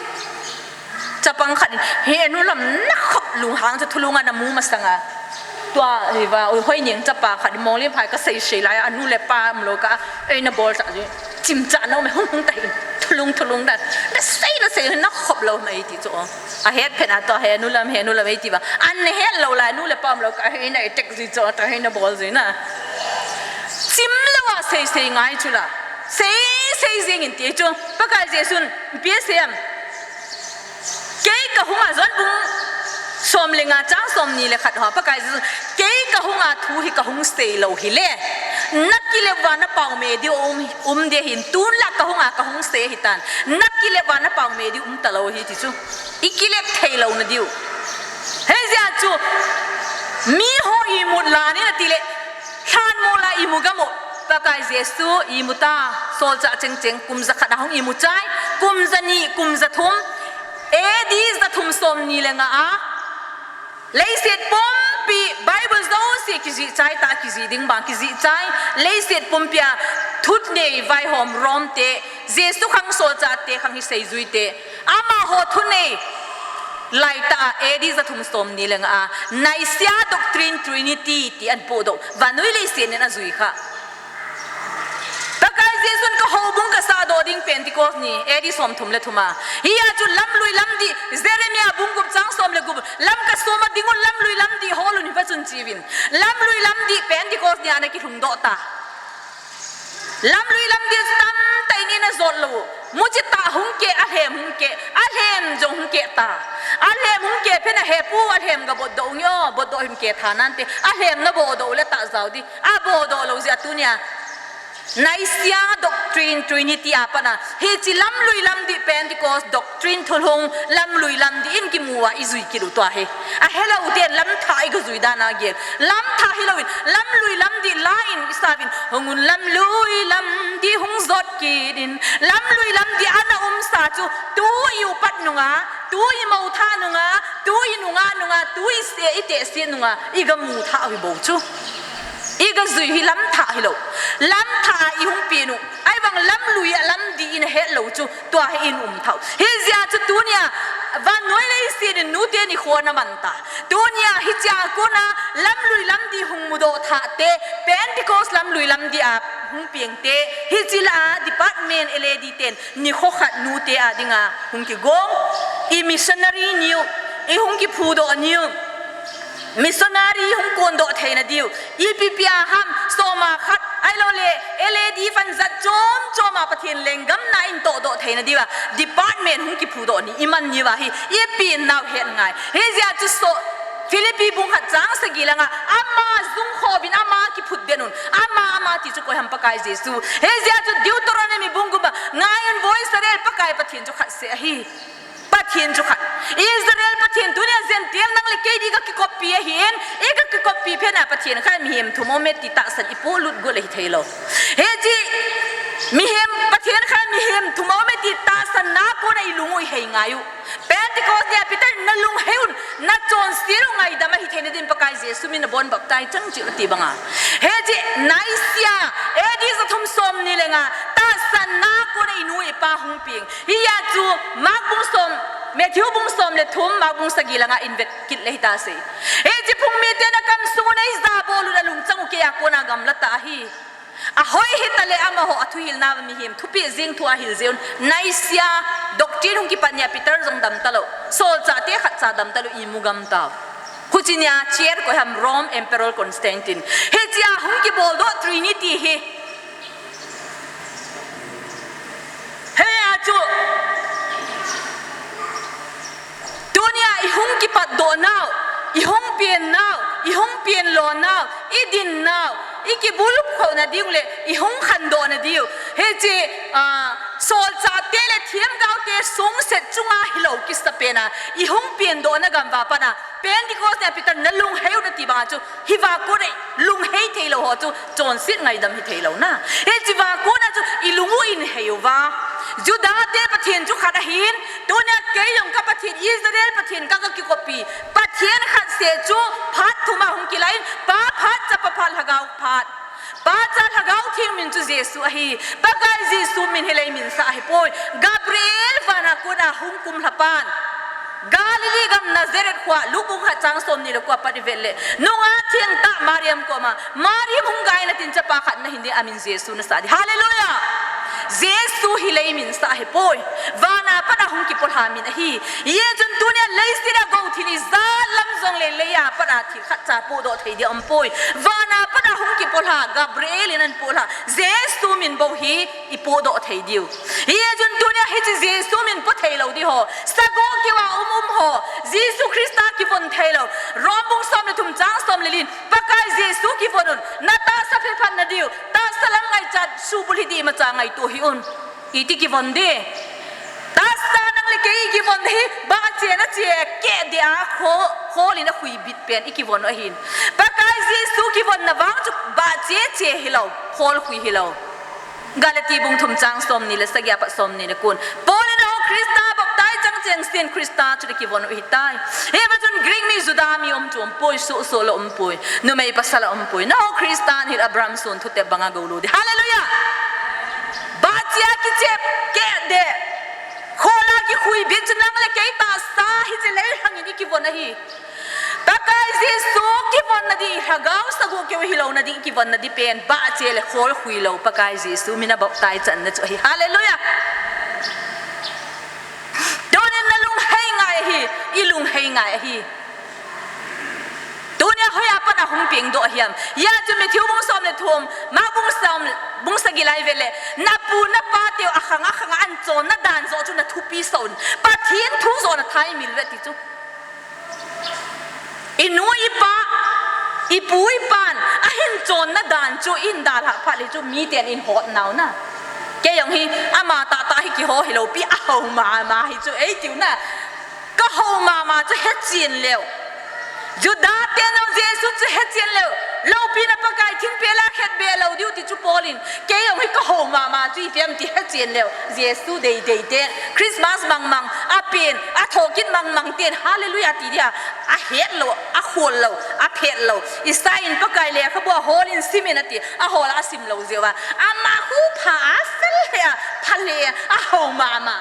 Chapang khat in, he nu lam nakhop lunghang chu thulung a namu masang a. Tua, hiva, u Hoineng chapa khat in Monglenphai kasei sei lai a, anu le pa umlou kah a, eina bol tah jeh. Chimchah na um e, hung hung tahin. Thulung thulung dan. Nasei nasei, nakhop lou mai ti chu. Ahet phen a tua, he nu lam, he nu lam eiti va. An nahet lou lai, nu le pa umlou kah a, eina attack jui chu, tua eina bol jui na. Chimlou a sei sei ngai chu la. Sei sei jeng in ti chu. Pakai Jesun, ipi asei em? Kei kahung a, John bung som le nga chang somni le khat ho, Pakai Jesu, kei kahung a thu hi kahung sei lou hile, nakilep uva napao me diu um, um ding ahin, tun la kahung a kahung sei ahitan, nakilep uva napao me diu um talou ahi ti chu. Ikilep thei louna diu. Hijeh a chu, miho imut lana ati le, lhanmol a imu gam u, Pakai Jesu imu ta, solchah chengcheng, kum jakhat a hung imu chai, kum jani, kum jathum, A D jathum somni le nga a, leiset pumpi, Bible jouse kijih chai ta, kijih ding bang kijih chai, leiset pumpi a thunei vaihom Rome te, Jesu khang solchah te khang hi seijui te, amaho thunei laitah a A D jathum somni le nga a, Nicaea Doctrine Trinity ti ahin pohdoh, vannoi leiset in ajui kha. Pakai Jesun kahoubung kasahdoh ding Pentecost ni, A D somthum le thum a. Hia chu lamlui lamdih, Jeremiah bung gup chang som le gup, Lamka soma ding un, lamlui lamdih hol un hiva chun chi uvin. Lamlui lamdih Pentecost ni a ana kilhungdoh ta. Lamlui lamdih tamtah in ina jot lou. Muchi tah hung keh, alhem hung keh, alhem jong hung keh ta. Alhem hung keh phen a hepu, alhem gabotdoh unge o, botdoh him keh tha nante. Alhem nabotdoh u le tah jao di. Abotdoh lou jeh a tunia Nicaea Doctrine Trinity a pat a, hiche lamlui lamdih Pentecost doctrine thulhung lamlui lamdih in kimu a ijui kit u tua hi. Ahelou ten lamthah igajui dan a gel. Lamthah hilouvin, lamlui lamdih la in isauvin, hung un lamlui lamdih hung jot kit in, lamlui lamdih ana umsa chu, tu i upat nunga, tu i mouthah nunga, tu i nunga nunga, tu i se, i tehse nunga, igamu thah u hi bou chu. Igajui hi lamthah hilou. Lamthah a ihung pen u. Ahivang lamlui a lamdih ina hetlou chu. Tua hi in um thah u. Hijeh a chu tunia, vannoi leiset in nute nikho ana man ta. Tunia hichea kona lamlui lamdih hung mudoh thah te, Pentecost lamlui lamdih a hung peng te, hiche lah a department L A D ten nikho khat nute a dinga hung kigong, i missionary niu, ihung kiphudoh niu. Missionary hung kondoh theina diu. Ipi ipi a ham, soma khat, ahilouleh, L A D fund jat chom chom a Pathen lenggam na in tohdoh theina diu a. Department hung kiphudoh ni, iman niu ahi, ipi in nau het ngai. Hijeh a chu so, Philippi bung khat chang sagi langa, ama jung khovin ama kiphut den un. Ama, ama ti chu koi ham Pakai Jesu. Hijeh a chu Deuteronomy bung gup a, ngai un vo Israel Pakai Pathen chu khat seh ahi. Pathen chu khat. Israel Pathen tunia Gentile nang le kei di ka kikoppi ahin, i ka kikoppi phen a Pathen khat mihem thum aume ti tahsan i polut got le hithei lou. Hiche mihem Pathen khat mihem thum aume ti tahsan na kona i lung u i hei ngai u. Pentecost nia Peter na lung hei un, na chonset u ngaidam a hithei na din Pakai Jesu min a bon baptize chang cheh u ti banga. Hiche Nicaea, A D jathum somni le nga, tahsan Channa kona inu ipa hung peng. Hia chu Mark bung som, Matthew bung som le thum, Mark bung sagi langa invet kit le hita sei. Hiche phung miten akam sungun eija bol un alungchang u keiya kona gamla tah ahi. Ahoi hita le amaho athuhilna mihem thupeh jing thu ahil jeh un. Naisia doctrine hung kipat nia Peter jong dam talou. Solchahte khatcha dam talou, imu gam tau. Huchi nia chair koi ham, Rome Emperor Constantine. Hichea hung kibol doh Trinity hi. Hia chu. Tunia ihung kipatdoh nau, ihung peng nau, ihung peng lo nau, idin nau, ikibulphuh na diu le ihung khandoh na diu. Hiche, ah, solchahte le themgaote sungset chunga hilou kisa pena, ihung pengdoh na gam va pana. Pentecost nia Peter nalunghei u nati banga chu, hiva kona lunghei theilou ho chu, chonset ngaidam hithei lou na. Hiche va kona chu, ilung u inhei uva. Judate Pathen chu khat ahin, tunia kei jong ka Pathen, Israel Pathen ka, ka kikopi. Pathen khat seh chu, phat thuma hung kilai in, Pa phat, Chapa phat, Lhagao phat. Pa, Cha, Lhagao Theng min chu Jesu ahi. Pakai Jesu min hi lei min sah ahipoi. Gabriel vana kona hung kumlha pan. Galilee gam Nazareth khoa, Luke bung khat chang somni le ko a pat ivet le. Nungah thengtah Mariam koma. Mariam hung gai na tin chapa khat nahin ding amin Jesu nasah ding. Hallelujah! Jesu hi lei min sah ahipoi. Vana pat a hung kipolha min ahi. Hijeh chun tunia leiset a gou thil ijat lam jongle leiya pat a thil khatcha pohdoh thei ding aumpoi. Vana pat a hung kipolha, Gabriel in ahin polha. Jesu min bou hi ipohdoh thei diu. Hijeh chun tunia hiche Jesu min po thei lou ding ho. Sagoh keu a um um ho. Jesu Christa kivon thei lou. Rome bung som le thum chang som le li in. Pakai Jesu kivon un. Na tahsa phe phat na diu. Tahsa lam ngaichat subulhit ding imacha ngaito hih un. Iti kivon ding. Tahsa nang le kei ikivon ding hi, bahchena che keh ding a kho, khol in akhui bit pen ikivon u ahin. Pakai Jesu kivonna vang chu bahche che hilou, khol khui hilou. Galati bung thum chang somni le sagi a pat somni le ko in. Paul in aho Christa baptize chang cheng sin Christa chu le kivon u ahitai. Hiva chun Greek mi Juda mi um chu umpoi, soh soh lou umpoi. Numei pasal a umpoi. Naho Christa nahil Abraham son thutep banga gou lou ding. Hallelujah! Bahchea kichep keh ding. Khola kikhui bit chu nang le kei tahsa hiche leilhang in ikivon ahi. Pakai Jesu kivonna ding, Lhagao sagoh keu hilou na ding, kivonna ding pen, bahche le khol khui lou, Pakai Jesu mina baptize channa chu ahi. Hallelujah! Tunin nalunghei ngai ahi, ilunghei ngai ahi. Tunia hoiya pat a hung pengdoh ahiam. Hia chu Matthew bung som le thum, Mark bung som, bung sagi lai vet le. Napu napa teu akhang akhang a ahin chonna dan joh chu nathupi sah un. Pathen thu joh nathai mil uve ti chu. Inu ipa, ipu ipan ahin chonna dan chu in dalhah phat le chu miten in hot nau na. Kei jong hi ama tahtah hi kiho hilou pi, aho mama hi chu eitiu na. Kaho mama chu hechen leu. Juda ten jong Jesu chu hechen leu. Loupina Pakai thingpel a khetbeh lou diu ti chu Paul in. Kei jong hi kaho mama chu ipi ham ti hechen leu. Jesu deidei ten. Christmas mangmang. Apen. Athokit mangmang ten. Hallelujah ti dia. Ahet lou. Akhol lou. Aphet lou. Isa in Pakai lekhabua hol in sim in ati. Ahol a asim lou jeh uva. Ama khu pha asal he a. Pha le a. Aho mama.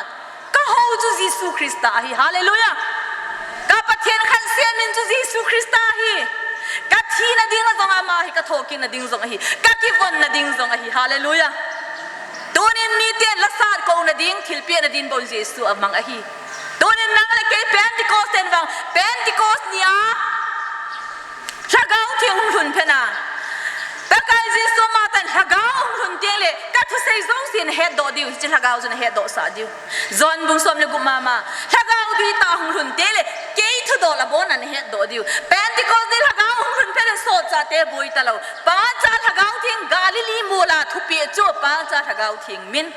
Kaho chu Jesu Christa ahi. Hallelujah. Ka Pathen khanseh min chu Jesu Christa ahi. Kathina ding jong ama ahi, kathokitna ding jong ahi. Kakivonna ding jong ahi. Hallelujah. Tunin miten lasat kouna ding, thilpehna ding bou Jesu amang ahi. Tunin nang le kei Pentecost ten vang, Pentecost nia Lhagao Theng hung lhun phat na. Pakai Jesu ama tan Lhagao hung lhun teng le, kathusei jouse nahetdoh diu, hiche Lhagao chu nahetdoh sah diu. John bung som le gup mama. Lhagao dihtah hung lhun teng le, kei thudol abon a nahetdoh diu. Pentecost ni Lhagao hung lhun phat le solchahte boi talou. Pa, Cha, Lhagao Theng Galilee mol a thupeh chu, Pa, Cha, Lhagao Theng min.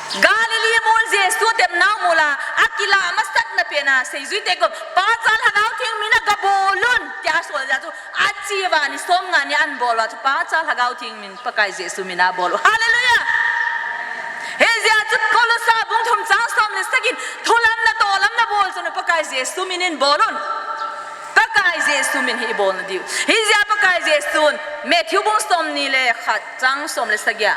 Galilee mol Jesu tepnau mol a, akilah masatna pen a, seijuite kom, Pa, Cha, Lhagao Theng min a gabol un, tia sol jeh chu, ache uva ni som nga ni ahin bol uva chu, Pa, Cha, Lhagao Theng min, Pakai Jesu min a bol u. Hallelujah! Hijeh a chu Kolosa bung thum chang som le sagi in, thulamna tohlamna bol chu na Pakai Jesu min in bol un. Pakai Jesu min hi ibol na diu. Hijeh a Pakai Jesun, Matthew bung somni le khat chang som le sagi a.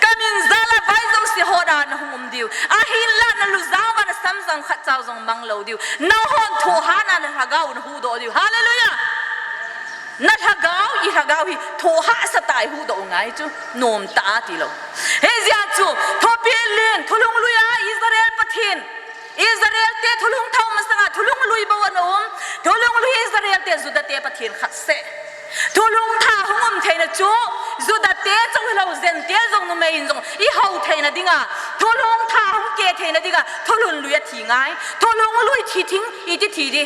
Kamin Jala vai jouse hon a nahung um diu. Ahinla nalujang uva nasamjang khatcha jong mang lou diu. Nahon thohhahna nalhagao nahuhdoh diu. Hallelujah. Nalhagao, ilhagao hi thohhahsa tah a ihuhdoh u ngai chu. Nomtah a tilou. Hijeh chun, thupeh len, thulhunglui a Israel Pathen. Israel te thulhung thah masanga thulhunglui bou ana um. Thulhunglui Israel te Juda te Pathen khat seh. Thulhung thah hung um theina chu Juda te chauh hilou, Gentile jong numei in jong ihou theina dinga, thulhung thah hung ke theina dinga, thulhunglui athi ngai. Thulhunglui thi thing iti thi di.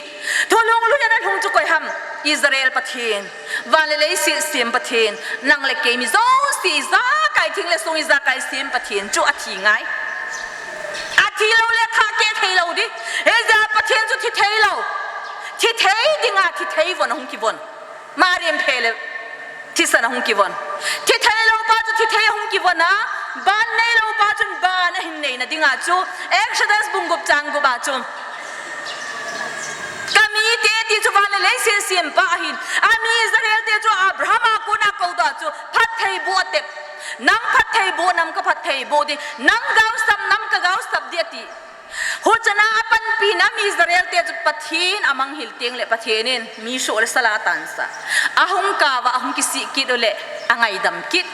Thulhunglui ana lhung chu koi ham? Israel Pathen. Van le leiset sem Pathen, nang le kei mi jouse ijakai thing le song ijakai sem Pathen chu athi ngai. Athi lou le thah ke thei lou di. Hijeh a Pathen chu thi thei lou. Thi thei dinga thi thei von ahung kivon. Mariam phe le thisan ahung kivon. Thi thei lou pa chu thi thei ahung kivon a, ban nei lou pa chun ban ahin neina dinga chu Exodus bung gup chang gup a chu Ka mite ti chu van le leiset sempa ahin, ami Israel te chu Abraham a kona koudoh chu phattheiboh atep. Nang phattheiboh, nam ka phattheiboh di, nang gaosap, nam ka gaosap di ati. Huchana apanpina mi Israel te chu Pathen amanghil teng le Pathen in mi soh le sala atansah. Ahung kah uva, ahung kisih kit u le angaidam kit.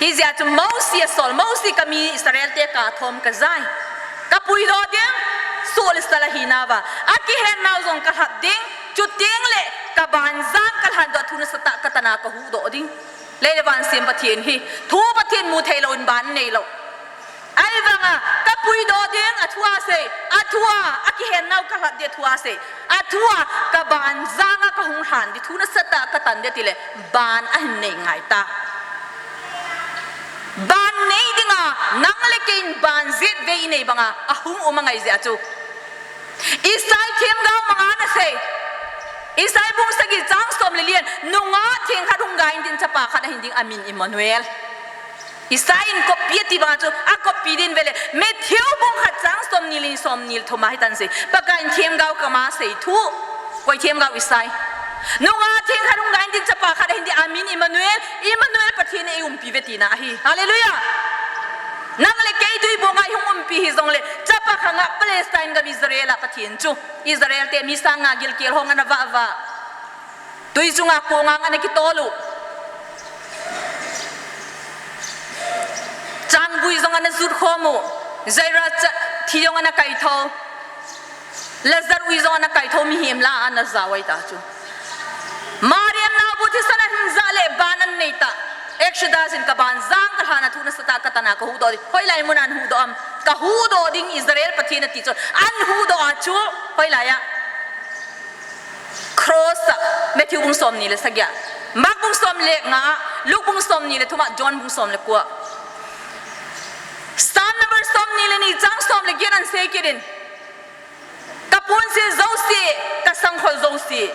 Hijeh chun Mosi asol, Mosi ka mi Israel te kathom kajai. Ka puidoh ding, soh le sala hinauva. Akihen nau jong kalhat ding, chuteng le ka banjang kalhan doh thu nasatah a ka tana kahuhdoh ding. Lei le van sem Pathen hi, thu Pathen mu thei lou in ban nei lou. Ahivanga, ka puidoh ding, athu a sei, athu a, akihen nau kalhat ding athu a sei. Athu a, ka banjang a kahung lhan di thu nasatah a ka tan di ati le, ban ahin nei ngai ta. Ban nei dinga, nang le kei in ban jet vei inei banga, ahung um angai jeh a chu. Isai themgao manga ana sei. Isai bung sagi chang som le li a, nungah theng khat hung gai in tin chapa khat ahin ding amin Emmanuel. Isai in copy ati banga chu, a copy din vele. Matthew bung khat chang som ni le ni som ni le thum a hitan sei. Pakai in themgao kama sei thu. Koi themgao Isai. Nungah theng khat hung gai in tin chapa khat ahin ding amin Emmanuel. Emmanuel Pathen in eiumpi ve tina ahi. Hallelujah. Nang le kei tui bonga ihung umpi hijongle. Chapa khanga Palestine gam Israel a Pathen chu. Israel te mi sang nga gilkel hong ana vah vah. Tui chunga kongang ana kitol u. Changbui jong ana jut khom u. Jairus cha thi jong ana kaitho. Lazar ui jong ana kaitho mihem la ana jao ahi ta chu. Mariam naobu thisan ahin jah le ban ana nei ta. Exodus in ka banjang kalhan a thu nasatah a ka tana kahuhdoh ding. Hoilai muna ana huhdoh am? Kahuhdoh ding Israel Pathen ati chu. Ana huhdoh a chu. Hoilai a? Cross a, Matthew bung som ni le sagi a, Mark bung som le nga a, Luke bung som ni le thum a, John bung som le ko a. Psalm number som ni le ni chang som le get ana sei kit in. Ka ponsil jouse, ka sangkhol jouse.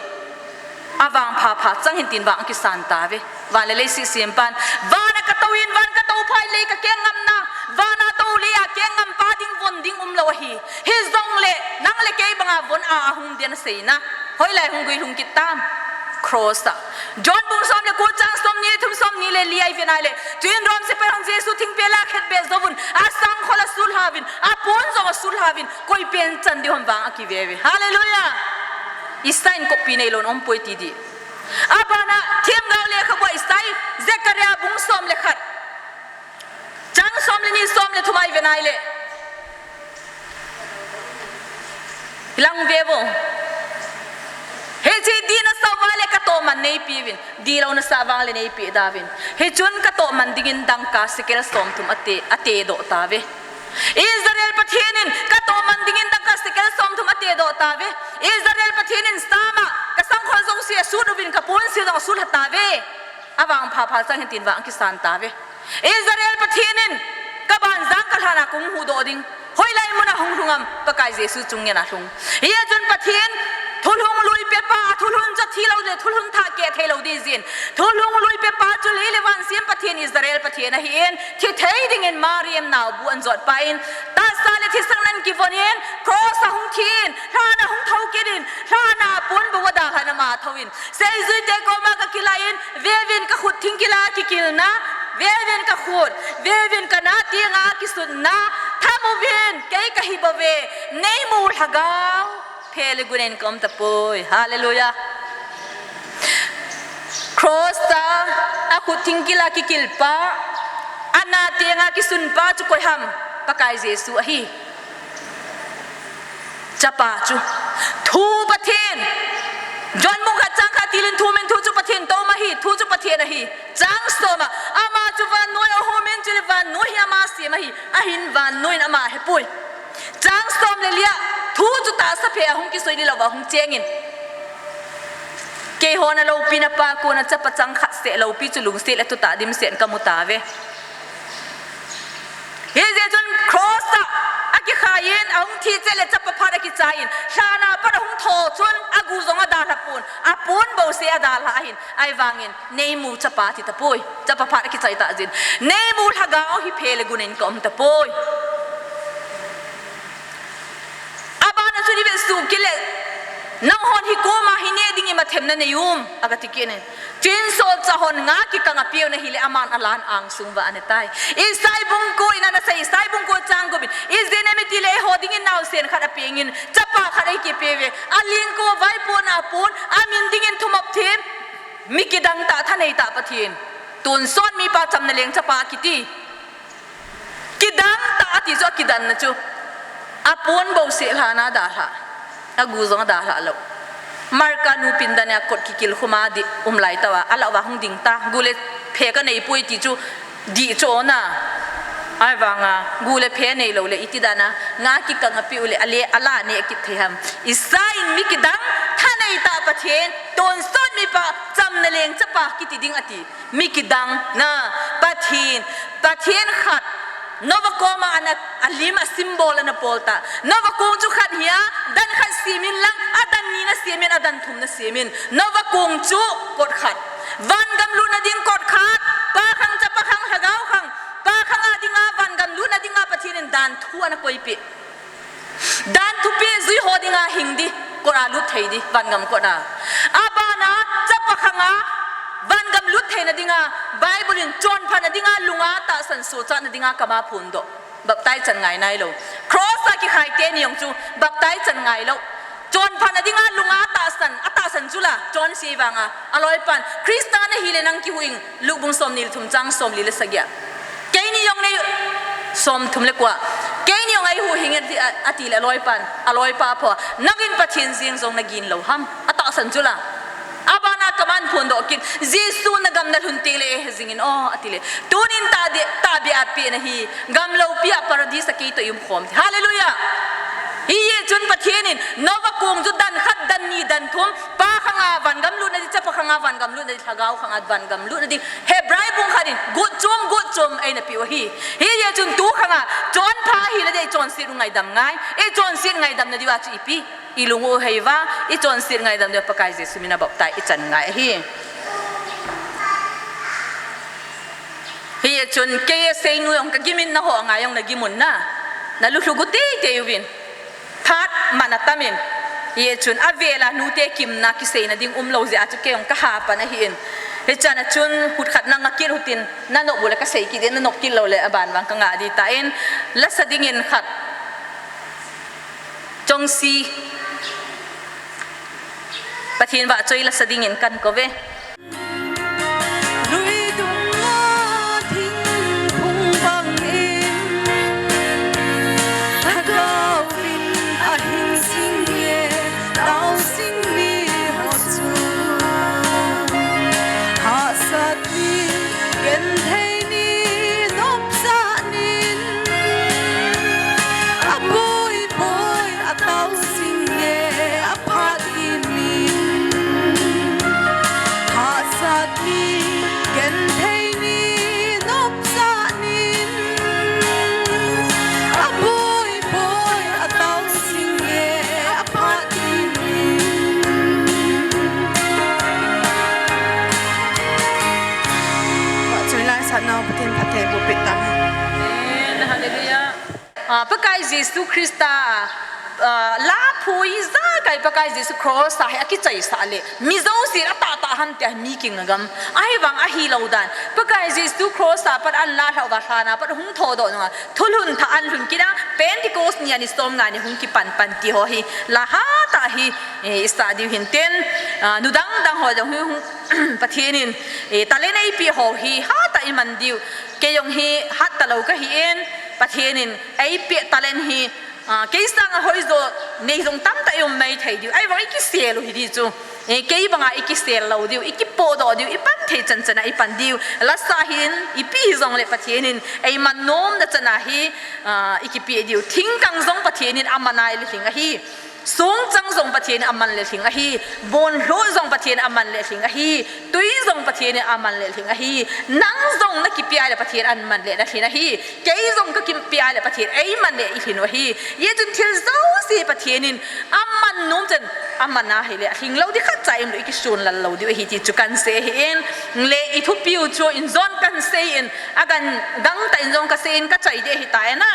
Avangpha pha chang hin tin vang akisan tauve. Van le leiset sempan. Van a ka tou in, van ka tou phai lei ka keng ngam na. Van a tou lei a keng ngam pa ding von ding um lou ahi. Hijongle, nang le kei banga von a ahung ding ana sei na. Hoilai hung guilhung kit tam? Cross a. John bung som le ko chang som ni le thum som ni le li a i ven a le. Chuin Rom sepai hon Jesu thingpel a khetbeh jouvun. Asangkhol asulha uvin. Apon jong asulha uvin. Koi pen chan ding ham vang akive uve. Hallelujah. Isai in copy neilou in um poi ti di. Abana themgao lekhabu a Isai, Zechariah bung som le khat. Chang som le ni som le thum a i ven a le. Lang ve vo. Hiche dih nasah uva le ka tohman neipe uvin. Dihlou nasah vang le neipe da uvin. Hichun ka tohman dingin dangka sekel somthum ate, atedoh tauve. Israel Pathen in ka tohman dingin dangka sekel somthum atedoh tauve. Israel Pathen in Psalm a ka sangkhol jouse asut uvin ka ponsil jong asulha tauve. Avangpha pha chang hin tin vang akisan tauve. Israel Pathen in ka banjang kalhan a kahung huhdoh ding. Hoilai muna hung lhung am? Pakai Jesu chung ngen a lhung. Hijeh chun Pathen thulhunglui pepa, thulhun cha thi lou le, thulhun thah ke thei lou ding jin. Thulhunglui pepa chu lei le van sem Pathen Israel Pathen ahin, thi thei dingin Mariam naobu ana jot pa in, tahsa le thisan ana kivon in, cross a hung thi in, lhan a hung thou kit in, lhan a pon bou adalhan ama thou in, seijuite koma ka kilai in, ve uvin ka khut thing kila kikilna, Veuvin ka khut, veuvin ka na tenga kisunna, thamuvin, kei kahi bouve, neimu lhagao, phe le gunin ka um tapoi. Hallelujah. Cross a, akhut thingkila kikilpa, ana tenga kisunpa chu koi ham, Pakai Jesu ahi. Chapa chu. Thu Pathen. John bung khat chang khat tilin thu min thu chu Pathen toh ahi, thu chu Pathen ahi. Chang soma, ama chu vannoi a hung umin chule vannoi hi ama sem ahi, ahin vannoi in ama hepoi. Chang som le lia, thu chu tahsa phe a hung kisoi ni louva hung chengin. Keiho na loupina pa kona chapa chang khat seh loupi chu lungset le tuta dimset kamu tauve. Hijeh chun cross a, akikhai in, ahung thi cheh le chapa phat akichai in, lhana pat ahung thou chun, agu jong adalha pon, apon bouseh adalha ahin, ahivangin, neimu chapa ti tapoi, chapa phat akichai tah jeh in, neimu lhagao hi phe le gunin ka um tapoi. Abana chun ive suh kit le, nanghon hi koma hi neh ding imathemna nei um, agati kit in. Chuin solchah hon nga kikang apeh u ahile aman alan angsung uva ane tai. Isai bung ko in ana sei, Isai bung ko chang gup in. Ijeh inem itile eiho dingin naosen khat apengin, chapa khat eikipeh uve. Aling ko vaipon apon, amin dingin thumop them, mi kidang tah thanei tah Pathen. Tonsot mipa chamna leng chapa kiti. Kidang tah ati chu akidanna chu. Apon bouseh lhana adalha. Agu jong adalha lou. Marka nu pindan a kot kikil khuma di um lai tauva. Alauva hung ding ta. Gu le phe kanei poi ti chu di chu ona. Ahivanga gu le phe neilou le iti dana. Nga kikang apeh u le ale ala neh kit thei ham. Isai in mi kidang thanei tah Pathen. Tonsot mipa chamna leng chapa kiti ding ati. Mi kidang na, Pathen, Pathen khat, Noah koma ana, alim a symbol ana pol ta. Noah kong chu khat hia, dan khat semin lang, adan ni nasemin, adan thum nasemin. Noah kong chu kot khat. Vangam lutna ding kot khat, Pa khang, Chapa khang, Lhagao khang, Pa khang a dinga, vangam lutna dinga, Pathen in dan thu ana koipeh. Dan thupeh jui ho dinga hing di, kot a lut thei di, vangam kot a. Abana, chapa khanga, vangam lut theina dinga, Bible in chonphatna dinga, lunga tahsan sochatna dinga, kama phondoh. Baptize chan ngai nailou. Cross a kikhai teni jong chu, baptize chan ngailou. Chonphatna dinga, lunga tahsan, atahsan chu la, chonse vanga, aloipan, Christa nahile nang kihuhing, Luke bung somni le thum chang somli le sagi a. Keini jong nei somthum le ko a. Keini jong eihuh hing e ati, ati le aloipan, aloipa pho. Nangin Pathen jeng jong nagin lou ham. Atahsan chu la. Abana kaman phondoh kit. Jesu nagam nalhun teng le eihejing in o ati le. Tunin tahbeh, tahbeh a pehna hi. Gam loupi a paradise a keitoh i um khom. Hallelujah. Hijeh chun Pathen in Noah kong chu dan khat, dan ni, dan thum, Pa khanga vangam lutna di, Chapa khanga vangam lutna di, Lhagao khanga vangam lutna di. Hebrai bung khat in, got chom, got chom eina peh u ahi. Hijeh chun tu khanga, chonpha hina di, ichonset u ngaidam ngai. Ichonset ngaidamna diuva chu ipi. Ilung u hei uva, ichonset ngaidam diuva Pakai Jesu mina baptize ichan ngai ahi. Hijeh chun, kei a seinu jong kagim in naho ngai jong nagim un na. Nalulhu gu teitei uvin. Phat man atam in. Hijeh chun avel a nute kimna kiseina ding umlou jeh a chu kei jong kahapan ahin. Hichan a chun khut khat nanga kit utin nanop u le kasei kit in nanop kit lou le aban vang kanga di tan. Lasa dingin khat. Chongsi. Pathen vahchoi lasa dingin kakou ve. Lui dunga thingphung bangin, lhagao in ahin sing e, tao sing mi ho chu. Hahsat ni, genthei ni, nopsah nin, apoi poi, atao sing e, aphat in. Hahsat ni, genthei ni, nopsah nin, apoi poi, atao sing e, aphat in. Vahchoi laisah nau Pathen phatthei boh peh tauhen. Amen. Hallelujah. Ah, Pakai Jesu Christa, ah, la phui jakai Pakai Jesu cross a hi akichaisah le, mi jouse atahtah ham tia mi kingam. Ahivang ahilou dan, Pakai Jesu cross a pat anla lhah uva lhan a pat hung thoudoh nunga thulhun thah anlhun kit a, Pentecost ni ani somnga ni hung kipan pan ti ho hi la hatah hi, eh, isah diu hintin, ah, nu dangdang ho jong hi hung Pathen in, eh, talent eipeh ho hi hatah iman diu. Kei jong hi hat talou kahin, Pathen in eipeh talent hi, ah, kei sanga hoijo nei jong tamtah i um maithei diu. Ahivang i kisel u hi di chu. Eh, kei banga i kisel lou diu, i kipohdoh diu, i pan thei chan chana i pan diu. Lasa hin, ipi hijongle Pathen in eiman nomna chana hi, ah, i kipeh diu. Thingkang jong Pathen in aman le lhing ahi. Songchang jong Pathen in aman le lhing ahi. Bonlhoh jong Pathen in aman le lhing ahi. Tui jong Pathen in aman le lhing ahi. Nang jong nakipeh le Pathen in aman le nalhin ahi. Kei jong kakipeh le Pathen in eiman le ilhin u ahi. Hijeh chun thil jouse Pathen in aman nom chan, aman ahile, alhing lou di khatcha ium lou, i kisun lal lou diu ahi ti chu kan sei ahin, le i thupiu chu in jong kan sei in, agan gangtah in jong kasei in kachai di ahitai na.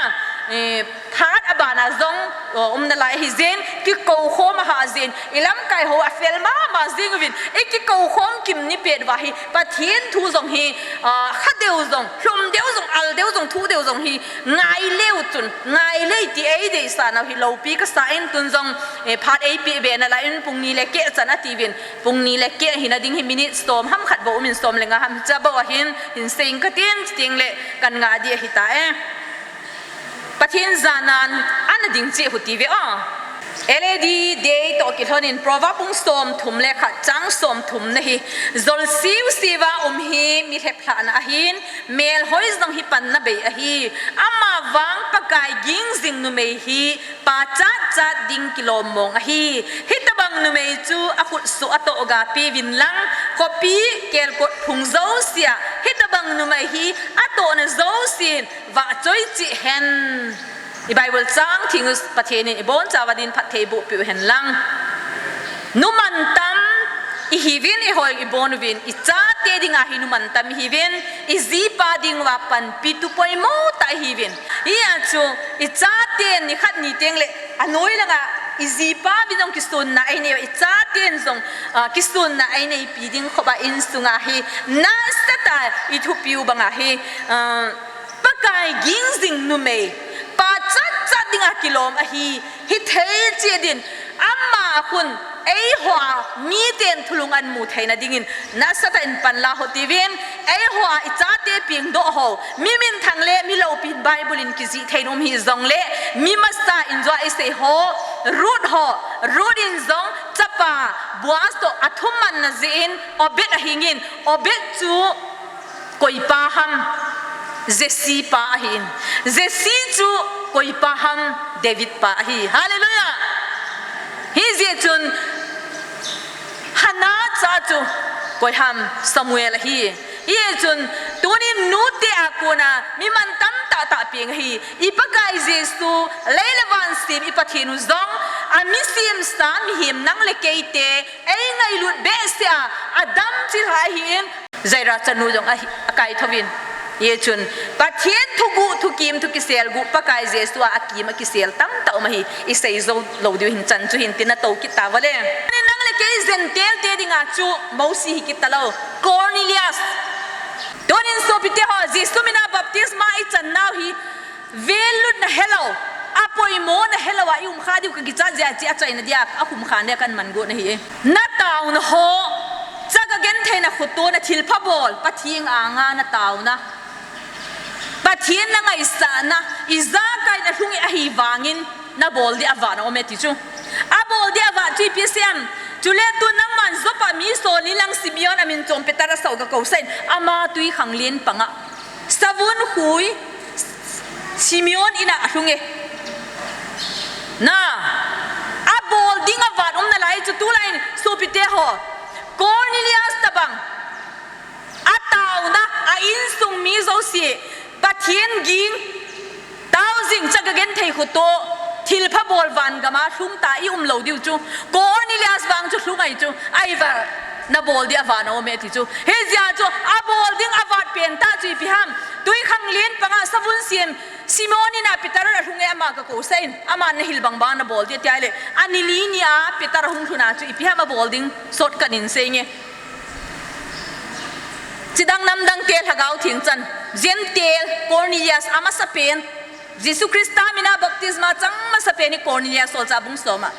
Eh, phat abana jong, oh, umna lai ahi jeh in, kikou khom ahah jeh in, i lamkai ho afel mama jing uvin, i kikou khom kim ni pet uva hi, Pathen thu jong hi, ah, kha deu jong, lhum deu jong, al deu jong, thu deu jong hi, ngai leu chun, ngai lei ti eideisah nau hi loupi kasa in tun jong, eh, phat eipeh be nalai in pung ni le keh chan ati uvin, pung ni le keh hina ding hi minute som ham khat bou um in som le nga ham cha bou ahin, hin sei ing katin, chuteng le kan ngah di ahitai. Pathen janan ana ding cheh u hite ve o. L A D day toh kilhon in Proverb bung somthum le khat chang somthum na hi, jol siu siuva um hi mi lheplhahna ahin, melhoi jong hi panna bei ahi. Amavang Pakai ging jing numei hi pachat chat ding kilom mong ahi. Hitobang numei chu akhutsoh atoh ga peuvin lang, khopi kelkot phung jousea hitobang numei hi atohna jousen vahchoi cheh hen. I Bible chang theng u Pathen in ibonchauva din phatthei boh peh u hen lang. Nu mantam ihiuvin, eiho ibon uvin, i chate dinga hi nu mantam ihiuvin, i jipa dinguva panpitu poimo tah ihiuvin. Hijeh chun i chaten nikhat ni teng le anoi langa i jipa vin jong kisunna einei, i chaten jong, ah, kisunna eineipi ding khop a insunga hi nasatah i thupiu banga hi, ah, Pakai ging jing numei, pachat chat dinga kilom ahi, hithei cheh din, ama khun, eiho a miten thulhung amu theina dingin, nasatah in panla u hite uvin, eiho a i chate pengdoh ho, mi minthang le mi loupin Bible in kijih thei in um hijongle, mi masa in jong isei ho, Ruth ho, Ruth in jong chapa Boaz toh athumanna jeh in Obed ahingin, Obed chu koipa ham, Jesse pa ahin. Jesse chu koipa ham, David pa ahi. Hallelujah! Hijeh chun Hannah cha chu koi ham, Samuel ahi. Hijeh chun tunin nute a kona mi mantam tahtah peng ahi. I Pakai Jesu, lei le van sem i Pathen u jong, ami semsa mihem nang le keite, eingailut behseh a, adam chilhah ahin, Jairus chanu jong ahi, akaithou vin. Hijeh chun, Pathen thuguh, thukim, thukiselguh, Pakai Jesu a akim akisel tamtah um ahi, isei jou lou diu hin chan chu hin tin natou kit tauva le. Nang le kei Gentile te dinga chu Mosi hi kit talou, Cornelius. Tunin sopite ho, Jesu mina baptisma ichan nau hi, Vel lutna helou, apoimona helou a i um kha diu kagichat jeh a, hiche achaina dia, akhum kha dia kaman got nahi e. Nataona ho, cha kagentheina khotona thilpha bol, Pathen anga nataona, Pathen nangaisahna, ijakai nalhung e ahivangin, nabol dia avat na um e ti chu. Abol dia avat chu ipi asei em? Chule tu nangman Joppa mi sol ni lang Simeon amin chom Peter asah u kakousah in, ama twikhanglen panga savun khui Simeon ina alhung e. Na, abol ding avat um nalai chu tulai in sopite ho. Cornelius tabang. Ataona, a insung mi jouse, Pathen ging, tao jing cha kagenthei khoto, thilpha bol van gama lhung ta i um lou diu chu. Cornelius vang chu lhung ahi chu, ahivang nabol dia avat na um e ti chu. Hijeh a chu, abol ding avat pen tah chu ipi ham. Twikhanglen panga savun sem, Simeon ina Peter alhung e ama kakousah in, aman nahil bang bang nabol dia tia le, ani li nia Peter ahung lhun a chu ipi ham abol ding, shortcut in sei nge. Chidang namdang te Lhagao Theng chan, Gentile, Cornelius, amasapen, Jesu Christa mina baptisma chang masapen hi Cornelius solchah bung som a.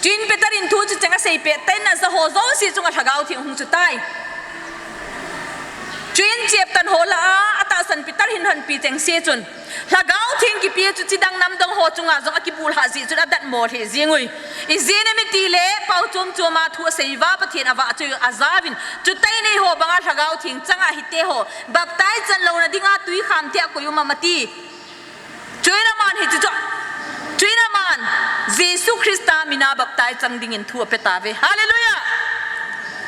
Chuin Peter in thu chu cheng asei pet, tain aja ho jouse chunga Lhagao Theng hung chu tai. Chuin cheptan ho lah a, atahsan Peter hin hanpi chengse chun, Lhagao Theng kipe chu chidang namdang ho chunga jong akibulhah jeh chun adatmo lheh jeng ui. Ijeh inem itile, pao chom choma thu asei uva Pathen avahchoi u ajauvin, chuti nei ho banga Lhagao Theng changa hite ho, baptize chan louna dinga tui kham thei a koi um am ati. Chuin aman hiche chu, chuin aman Jesu Christa mina baptize chang dingin thu ape tauve. Hallelujah!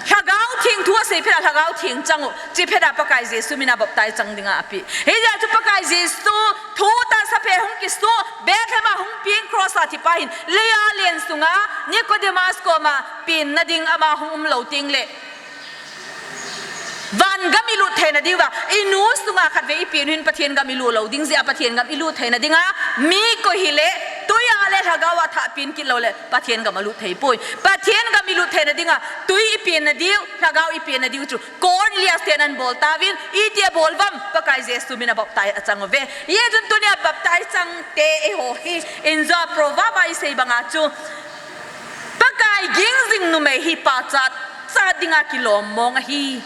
Lhagao Theng thu asei phat a Lhagao Theng chang u, chephat a Pakai Jesu mina baptize chang dinga ape. Hijeh chun Pakai Jesu thu tahsa phe hung kiso, Bethlehem a hung peng cross a thipa hin, leiya len sunga Nicodemus koma penna ding ama hung um lou tengle, van gam ilut theina diuva, inu sunga khatvei ipen u hin Pathen gam ilut lou ding jeh a Pathen gam ilut theina dinga, mi koi hile, tuiya le Lhagao a thah pen kit loule, Pathen gam alut thei poi. Pathen gam ilut theina dinga, tui ipenna diu, Lhagao ipenna diu chu, Cornelius ten anabol tauvin, iti abol uvam, Pakai Jesu mina baptize achang uve. Hijeh chun tunia baptize chang te eiho hi, injo Proverb a isei banga chu, Pakai ging jing numei hi pachat, chat dinga kilom mong ahi.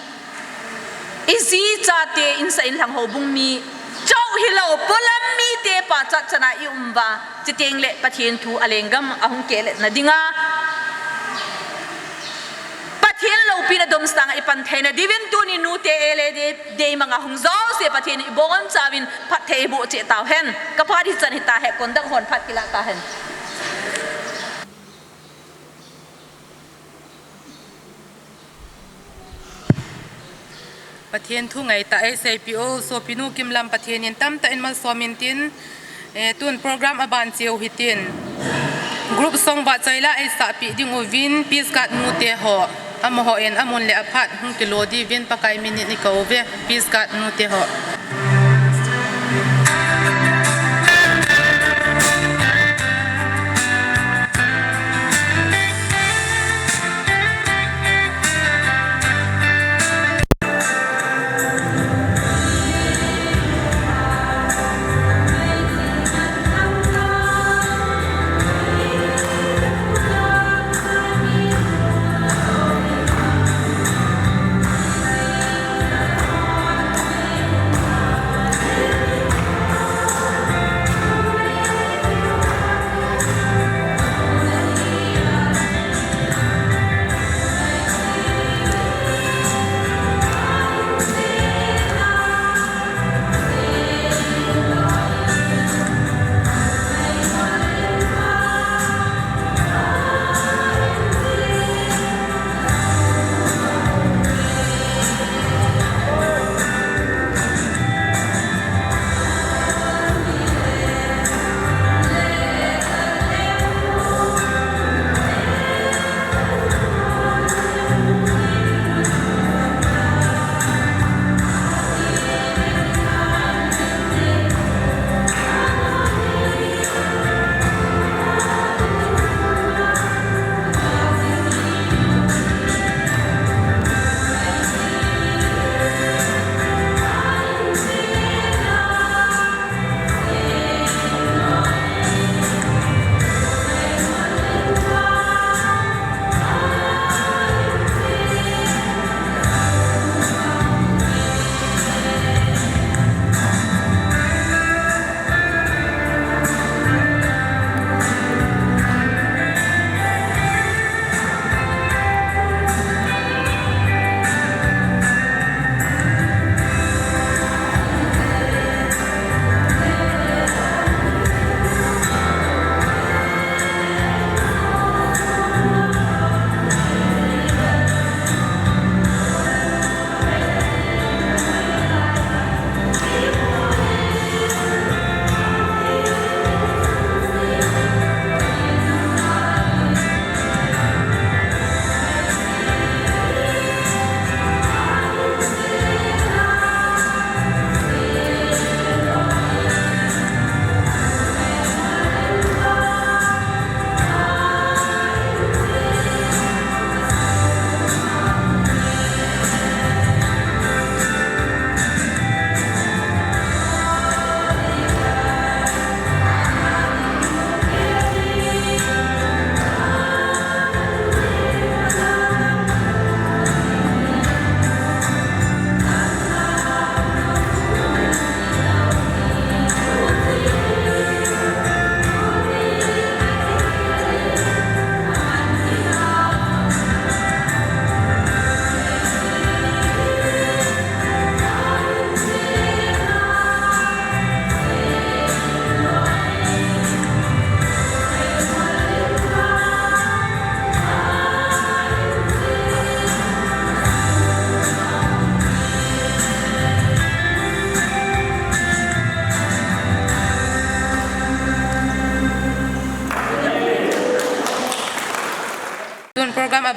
Iji chate insah inlhang houbung mi, chauh hilou, polam mite pachat chana i um uva, chutengle Pathen thu alenggam ahung kehletna dinga, Pathen loupina domsanga ipan theina diuvin tuni nute ele de, deimanga hung jouse Pathen in ibonchauvin phatthei iboh cheh tauhen. Kaphat hichan hitahen, conductor hon phat kilah tahen. Pathen thu ngaitah eiseipeh u, sopinu Kimlam Pathen in tamtah in malsom intin, eh, tun program aban cheu hitin. Group song vahchoi la eisahpeh ding uvin, Peace Guard nute ho, amaho in amun le aphat hung kilo diuvin Pakai min in ikou uve, Peace Guard nute ho.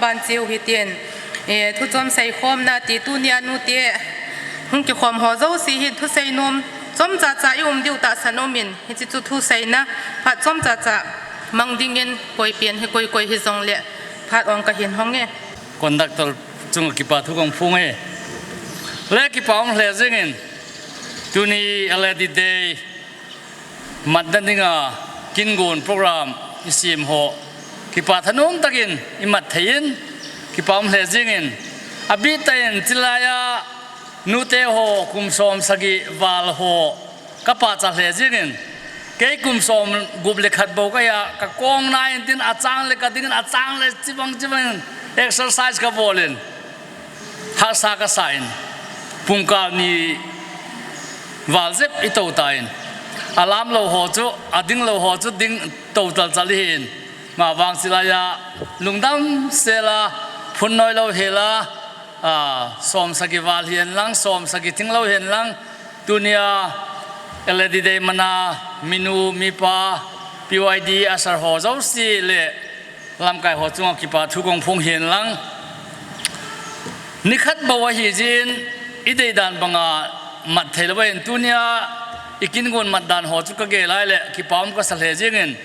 Ban cheu hitin, eh, thuchom seikhomna ti tunia nute hung kikhom ho jouse hin thusei nom chomcha cha i um diu tahsan umin, hiche chu thuseina phat chomcha cha mang dingin koi pen hi koi koi hijongle phat ong kahin hong e. Conductor chunga kipa thu kong phong e. Le kipa um lheh jengin tuni Lady Day matna dinga kingon program i sem ho kipa thanom takin i mat thei in kipa um lheh jengin, abih tah in chilai a nute ho kum som sagi val ho ka pachat lheh jengin, kei kum som gup le khat bou kahi a, ka kong nai in tin achang le ka dingin achang le chibang chibang in exercise ka bol in hahsa ka sa in, pungkal ni val jep i to ta in, alam lou ho chu, ading lou ho chu ding to tal chal hi in, ma vang chilai a lungdam sel a, phun noi lou hel a, a, som sagi val hihen lang, som sagi thing lou hihen lang, tunia Lady Day mana minu, mipa, P Y D, usher ho jouse le lamkai ho chunga kipa thu kong phong hihen lang. Nikhat bou ahi jeh in i dei dan banga mat thei lou in tunia i kingon mat dan ho chu ka gel lai le kipa um ka sa lheh jengin,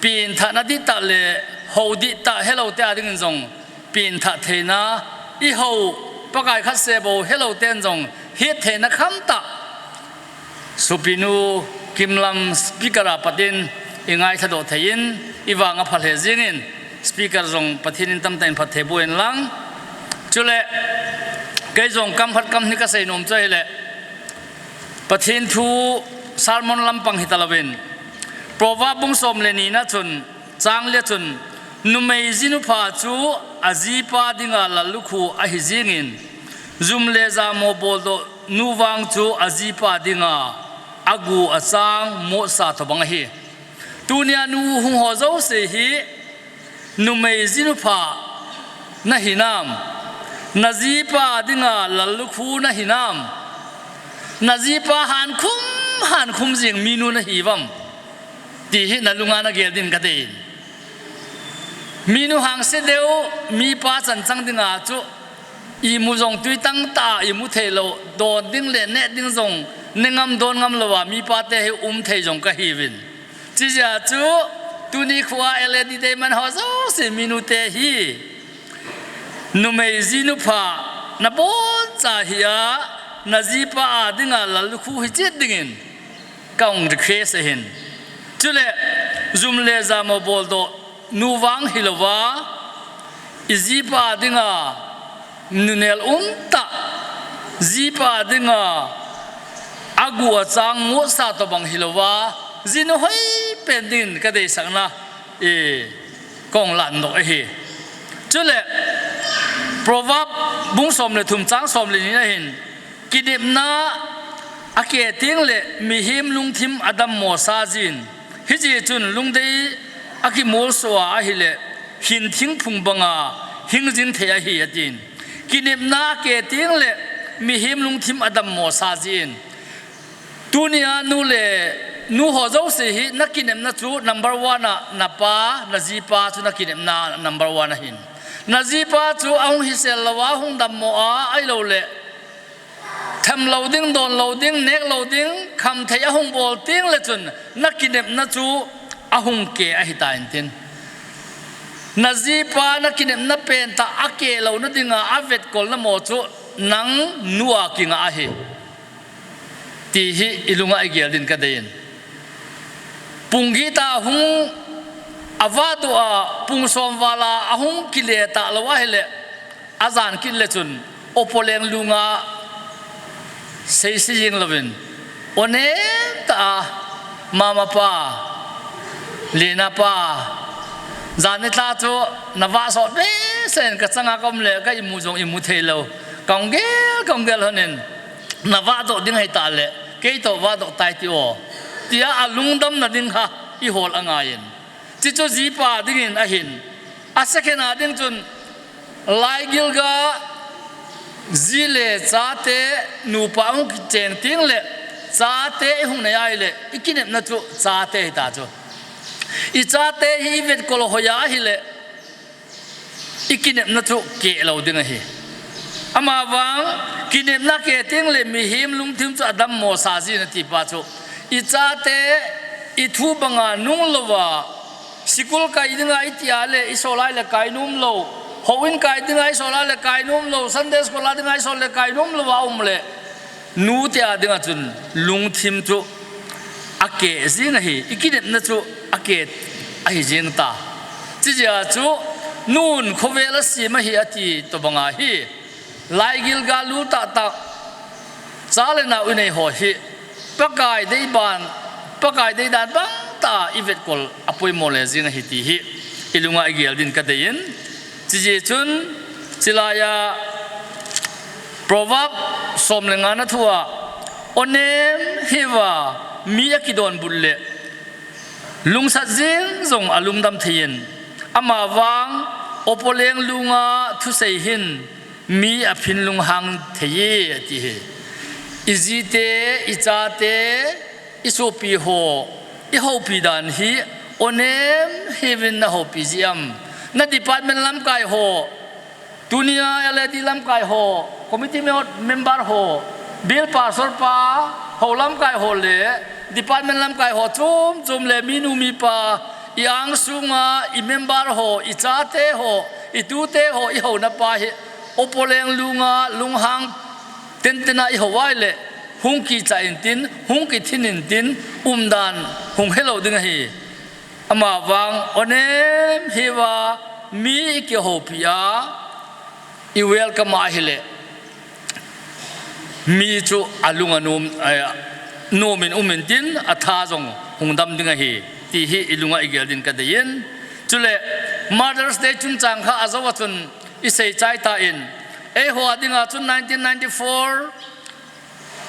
pen thahna dihtah le hou dihtah helou te a dingin jong pen thah theina, i hou Pakai khat se bou helou ten jong het theina kham tah Supinu Kimlam speaker a pat in i ngaitha doh thei in i vang a pha lheh jengin speaker jong Pathen in tamtah in phatthei boh in lang. Chule kei jong kam khat kam ni ka sei nom chu ahile Pathen thu sermon lampang hi ta lou in Proverb bung som le ni na chun chang li a chun numei jinupha chu ajipa dinga lallukhu ahi jengin jum le jamo boldoh nu vang chu ajipa dinga agu achang motsa tobang ahi. Tunia nu hung ho jouse hi numei jinupha na hinam, na jipa dinga lallukhu na hinam, na jipa hankhum hankhum jing minu na hi vam ti hi na lunga na gel din ka dei in. Minu hangse deu, mipa chanchang dinga chu imu jong tui tang tah a imu thei lou, don ding le neh ding jong ne ngam don ngam lou a mipa te hi um thei jong ka hi uvin. Chijeh a chu tuni khu a Lady Day man ho jouse minu te hi numei jinupha na boncha hi a, na jipa a dinga lallukhu hi chet dingin ka hung request ahin. Chule jum le jamo boldoh nu vang hilou va, i jipa dinga nunel um tah, jipa dinga agu achang motsa tobang hilou va, jinu hoi pen dingin ka deisahna i kong lan doh ahi. Chule Proverb bung som le thum chang som le ni na hin kinepna a ke teng le mihem lungthim a dammo sa jin, hijeh chun lungdei a kimolso a ahile hin thingphung banga hing jing thei ahi atin. Kinepna a ke teng le mihem lungthim a dammo sa jin. Tunia nu le nu ho jouse hi na kinepna chu number one a na pa, na jipa chu na kinepna number one ahin. Na jipa chu ahung hisel lou a, hung dammo a, ahilou le tham lou ding, don lou ding, nek lou ding, kham thei ahung bol teng le chun na kinepna chu ahung ke ahi ta intin. Na jipa na kinepna pen tah a ke louna dinga a vetkolna mo chu nang nu a kinga ahi. Ti hi i lunga i gel din ka dei in. Pung get a hung a vahdoh a, pung som val a ahung kile talou ahile, a jan kit le chun, opo leng lunga sei sei jing louvin, o nem tah a, mama pa, Lena pa, jan nitah chu na vah sot behseh in ka changa ka um le ka imu jong imu thei lou. Ka hung gel, ka hung gel hon in, na vahdoh ding ahi tah le, kei toh vahdoh tai ti o, tia a lungdamna ding kha i hol angai in. Chi chu jipa dingin ahin. A second a ding chun, laigilga ji le chate nupa hung kicheng teng le, chate i hung nei ahile, i kinepna chu chate ahi ta chu. I chate hi i vetkol hoi a ahile, i kinepna chu keh lou ding ahi. Amavang, kinepna keh teng le mihem lungthim chu adammo sa jin ati pa chu, i chate, i thu banga nung louva, sikul kai dinga i tia le i sol a le kai nom lou, houin kai dinga i sol a le kai nom lou, Sunday school a dinga i sol le kai nom louva um le, nu te a dinga chun lungthim chu akeh jing ahi, i kinepna chu akeh ahi jing ta. Chijeh a chu nun khovel a sem ahi ati tobang ahi. Laigil galu tahtah cha le nao i nei ho hi Pakai deidan, Pakai deidan bang tah a i vetkol a poimo le jing ahi ti hi i lunga i gel din ka dei in. Chijeh chun, chilai a Proverb som le nga na thu a, onem hiuva mi a kidonbut le lungsat jing jong a lungdam thei in, amavang opoleng lunga thusei hin mi a phin lunghang thei e, ati hi. I jite, i chate, i sopi ho, i houpi dan hi onem hiuvin na houpi ji am? Na department lamkai ho, tunia L A D lamkai ho, committee mem-, member ho, bial pastor pa, hou lamkai ho le department lamkai ho chom chom le minu mipa, i angsunga i member ho, i chate ho, i tute ho, i houna pa hi opoleng lunga lunghang tenten a i hou a ahile, hung kicha intin, hung kithin intin, umdan hung helou ding ahi. Amavang onem hiuva mi i kihoupi a, i welcome a ahile, mi chu a lung a nom, eh, nom in um intin, a tha jong hung dam ding ahi, ti hi i lunga i gel din ka dei in. Chule, Mother's Day chungchang kha ajou a chun i seichai tan, eiho a dinga chun nineteen ninety-four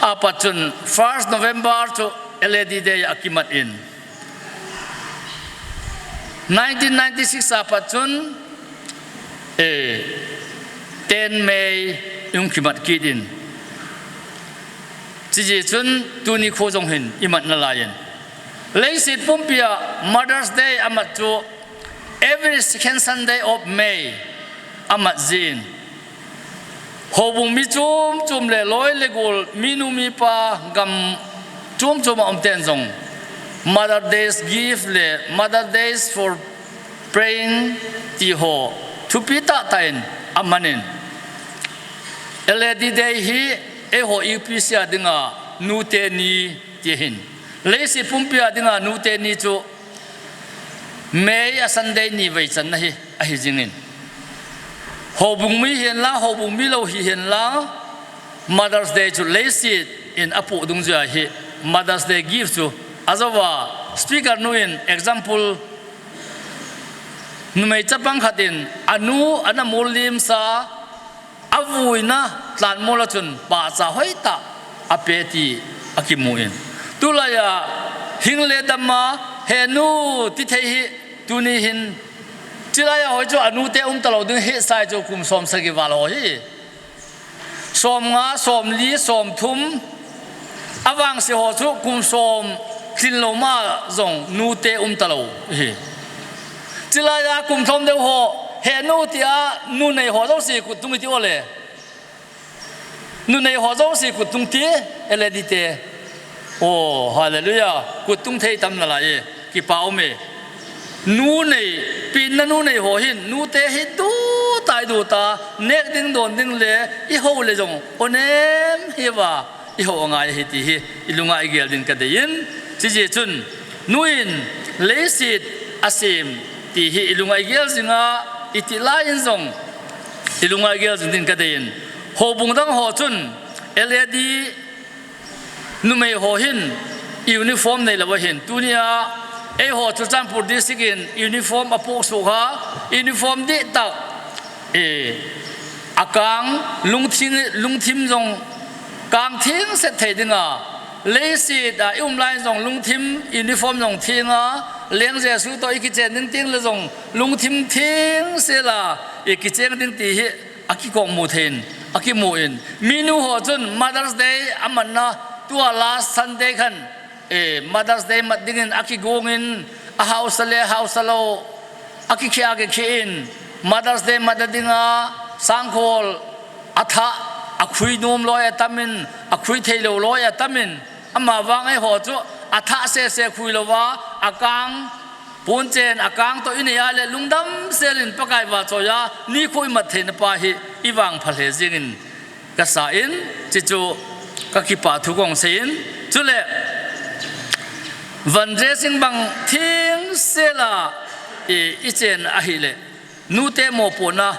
a pat chun first November chu L A D Day a kimat in, nineteen ninety-six a pat chun, eh, ten May i hung kimat kit in. Chijeh chun tuni kho jong hin i mat nalai in. Leiset pumpi a Mother's Day a mat chu every second Sunday of May a mat jin. Houbung mi chom chom le loi le gol, minu mipa, gam chom chom a um ten jong Mother Day's gift le Mother Day's for praying ti ho thupi tahtah in a man in. L A D Day hi eiho U P C a dinga nute ni ti hin. Leiset pumpi a dinga nute ni chu May a Sunday ni vei channa hi ahi jing in. Houbung mi hihen lang, houbung mi lou hihen lang, Mother's Day chu leiset in a poh dungjuia hi Mother's Day gift chu ajou a speaker nu in example, numei chapang khat in a nu ana mol lim sa, a vuina tlanmol a chun pahcha hoitah a pe ti a kimu in. Tulai a hing le dam a he nu ti thei hi tuni hin, chilai a hoi chu a nu te um talou ding hi sai chu kum som sagi val ho hi. Som nga, som li, som thum, a vangse ho chu kum som tlin lou ma jong nu te um talou hi. Chilai a kum thom deu ho, he nu tia nu nei ho jouse kut tung i ti o le. Nu nei ho jouse kut tung ti, L A D te. Oh, hallelujah. Kut tung thei tam nalai e. Kipa um e. Nu nei, pinna nu nei ho hin, nu te hi du tai du ta, nek ding don ding le, i hou le jong, onem hiuva, i hou angai ahi ti hi, i lunga i gel din ka dei in, chijeh chun, nu in leiset a sem ti hi i lunga i gel jing a, i ti lai in jong, i lunga i gel jing din ka dei in. Houbung dang ho chun, L A D numei ho hin uniform nei lou a hin, tunia eiho Churachandpur district in uniform a poh suh a, uniform dihtah, eh, a kang lungthim, lungthim jong kang theng set thei dinga, leiset a i um lai jong lungthim uniform jong theng a, Leng Jesu toh i kichen ding teng le jong lungthim theng sel a i kichen ding ti hi a kikong mu thei in, a kimu in. Minu ho chun Mother's Day a manna, tua last Sunday khan, eh, Mother's Day mat ding in a kigong in, a hausa le hausa lou, a kikhia a kikhia in, Mother's Day mat a dinga sangkhol athah, akhui nom loi atamin, akhui theilou loi atamin, amavang eiho chu athah sese khui louva, akang ponchen, akang toh inei a le lungdam selin Pakai vahchoiya nikho imat theina pa hi ivangpha lheh jingin kasa in, chuchu kakipah thu kahung seiyin, chule van dressing bang thengsela i, ichen ahile, nute mopohna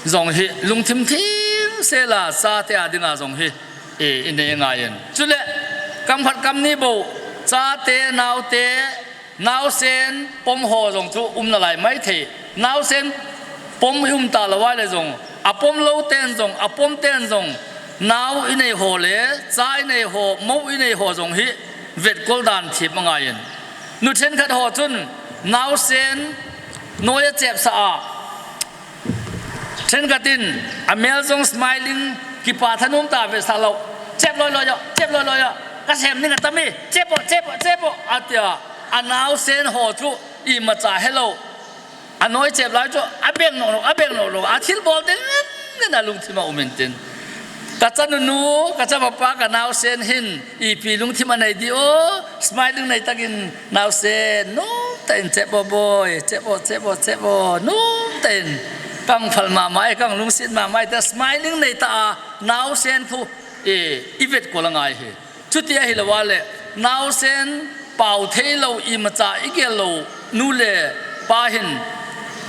jong hi lungthim thengsela chate a dinga jong hi i, inei angaiyin. Chule kam khat kam ni bou chate, naote, naosen pom ho jong chu um nalai maithei. Naosen pom i um talou ahile jong, apom lou ten jong, apom ten jong, nao inei ho le cha inei ho, mou inei ho jong hi vetkol dan thip angaiyin. Nu thenkhat ho chun naosen noi achepsah a, thenkhat in amel jong smiling, kipah thanom tah vetsah lou. Chep loi loi jo, chep loi loi jo. Kasem ding atame, chep o, chep o, chep o, atia. Anaosen ho chu imacha helou. Anoi chep lai chu abeng nohlou, abeng nohlou, athilbol ding in alungthim a um intin. Kachanu nu, kachapa pa, kanaosen hin ipi lungthim anei di o, smiling nei takin naosen, nomtah in chep o boi, chep o, chep o, chep o, nomtah in. Kahung phal mama e, kahung lungset mama e, tia smiling nei tah a naosen khu i, ivetkol angai hi. Chuti ahilouva le, naosen pao theilou, imacha igel lou nu le pa hin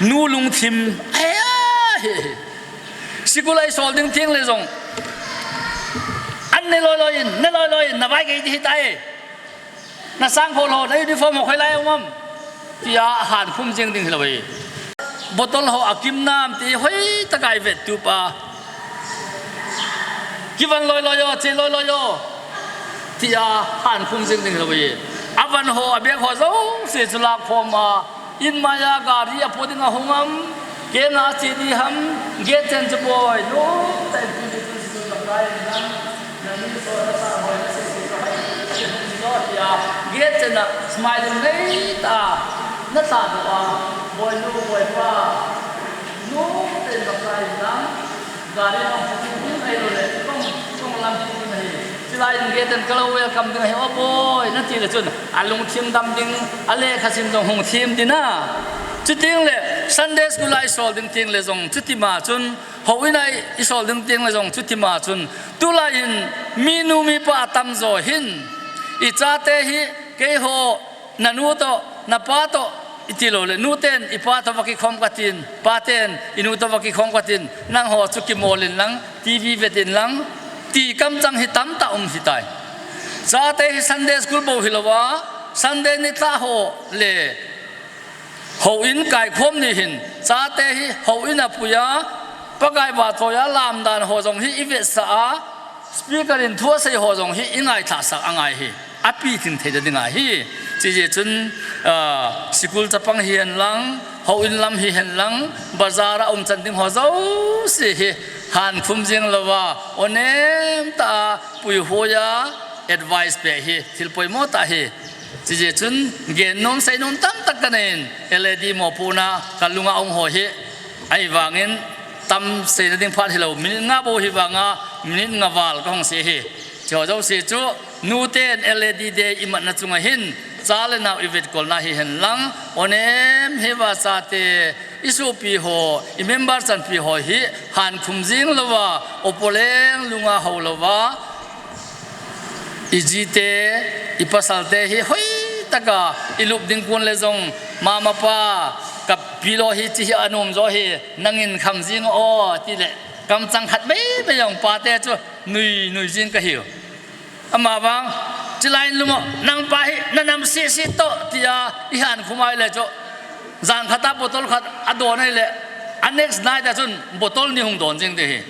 nu lungthim ahi ahi. Sikul a isol ding tengle jong, an ne loi loi in, ne loi loi in, navaigei di hitai. Nasangkhol ho, na uniform ho khoilai a um am, tia ahankhum jing ding hilou ahi. Bottle ho akim nam ti hoitah a ivet tup a, kivan loi loi o, che loi loi o, tia hankhum jing ding hilou ahi. Avan ho, abag ho jouse chu lakkhom a, inmaiya gari apo ding ahung am, kei na che di ham, gate chen chu boi, nomtah in pi ni tu chu kai nam. Nangni so nasah hoi nasei sei ka hai, tia, gate chen a smiling nei tah a natahdoh a, boinu boipa, nomtah in Pakai in lang, gari lang pu ding ahilouleh, kong, kong lam pu ding ahi. Chulai in gate chen a kalou welcome ding ahi, o boi, nati le chun, alungthim dam ding, alekhasim jong hung thim ding a. Chuteng le, Sunday school a isol ding teng le jong, chutima chun, Houin a i, isol ding teng le jong chutima chun, tulai in minu mipa atamjo hin, ichate hi keiho, nanu toh, napa toh, iti lou le, nuten ipa toh vakikhom katin, paten inu toh vakikhom katin, nangho chu kimol in lang, TV vet in lang, ti kamchang hi tamtah um hitai. Chate hi Sunday school bou hilouva, Sunday nilhah ho le, Houin kaikhom ni hin, chate hi houin a puiya, Pakai vahchoiya lamdan ho jong hi ivetsah a, speaker in thu asei ho jong hi ingaithasah angai hi, api thim thei ding ahi. Chijeh chun, ah, sikul chapang hihen lang, houin lam hihen lang, bazar a umchan ding ho jouse hi, hankhum jing louva, onem tah a, puihoiya, advice peh hi, thil poimo tah hi. Chijeh chun, gen nom, sei nom tamtah kanei in, LAD mopohna kalunga um ho hi, ahivangin tam seina ding phat hilou, minute nga bou hivanga, minute nga val kahung sei hi. Hiche ho jouse chu, nuten LAD Day imatna chunga hin, cha le nao ivetkolna hihen lang, onem hiva chate, isopi ho, imember chanpi ho hi, hankhum jing louva, opoleng lunga hou louva, ijite, ipasalte hi hoitah a, ilup ding kon le jong, mama pa, kapilou hiche hi anom jo hi, nangin kham jing o, tile, kamchang khat bebe jong pate chu, nui, nui jing kahiu. Amavang, chulai in lum o, nangpa hi, nanam sisi toh, tia, ihankhum a ile chu, jan khat a bottle khat adon a ile, a next night a chun, bottle ni hung don jing ding ahi.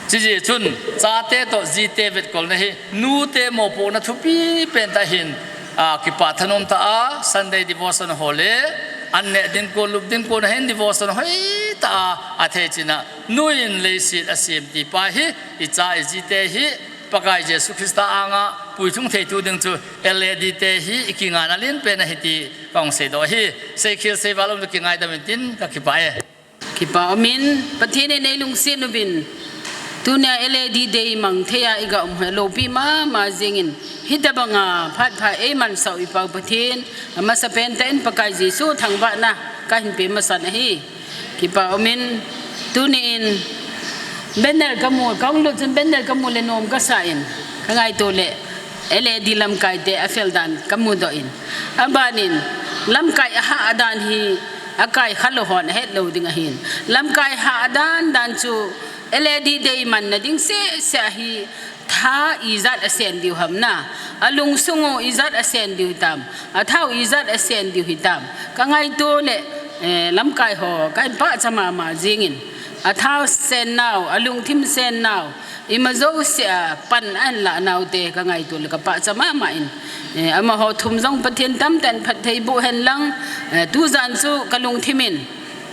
Chijeh chun, chate toh jite vetkolna hi, nute mopohna thupi pentah hin, a, kipah thanom tah a, Sunday devotion ho le, an neh ding kon, lup ding kon a hin devotion hoitah a, athei chin a, nu in leiset asem ti pa hi, icha ijite hi, Pakai Jesu Christa anga, Puichung thei tu ding chu L A D te hi i kingana lien pen ahi ti ka hung seidoh ahi. Seikhel seival um chu kingaidam in tin ka kipah e. Kipah umin, Pathen in ei lungset uvin. Tunia L A D Day mang thei a i ga um hi lopi mama jingin. Hitabanga phat pha ei mansah u i Pau Pathen, amasapen tah in Pakai Jesu thangvahna ka hin pe masan ahi. Kipah umin, tuni in banner ka mu, ka hung lut chun banner ka mu le nom ka sa in, ka ngaito le L A D lamkai te a fel dan ka mudoh in. Aban in, lamkai a hah dan hi a kai kha lou hon a het lou ding ahin. Lamkai hah dan dan chu L A D Day manna ding seh seh hi tha ijat a sen diu ham na. A lungsung u ijat a sen diu hitam. A thau ijat a sen diu hitam. Ka ngaito le, eh, lamkai ho, ka hin pachat mama jingin. A thau sen nau, a lungthim sen nau. Ima jouse a pan a hin lah nau te ka ngaito le ka pachat mama in. Eh, amaho thum jong Pathen tamtah in phatthei boh hen lang, eh, tujan chu ka lungthim in.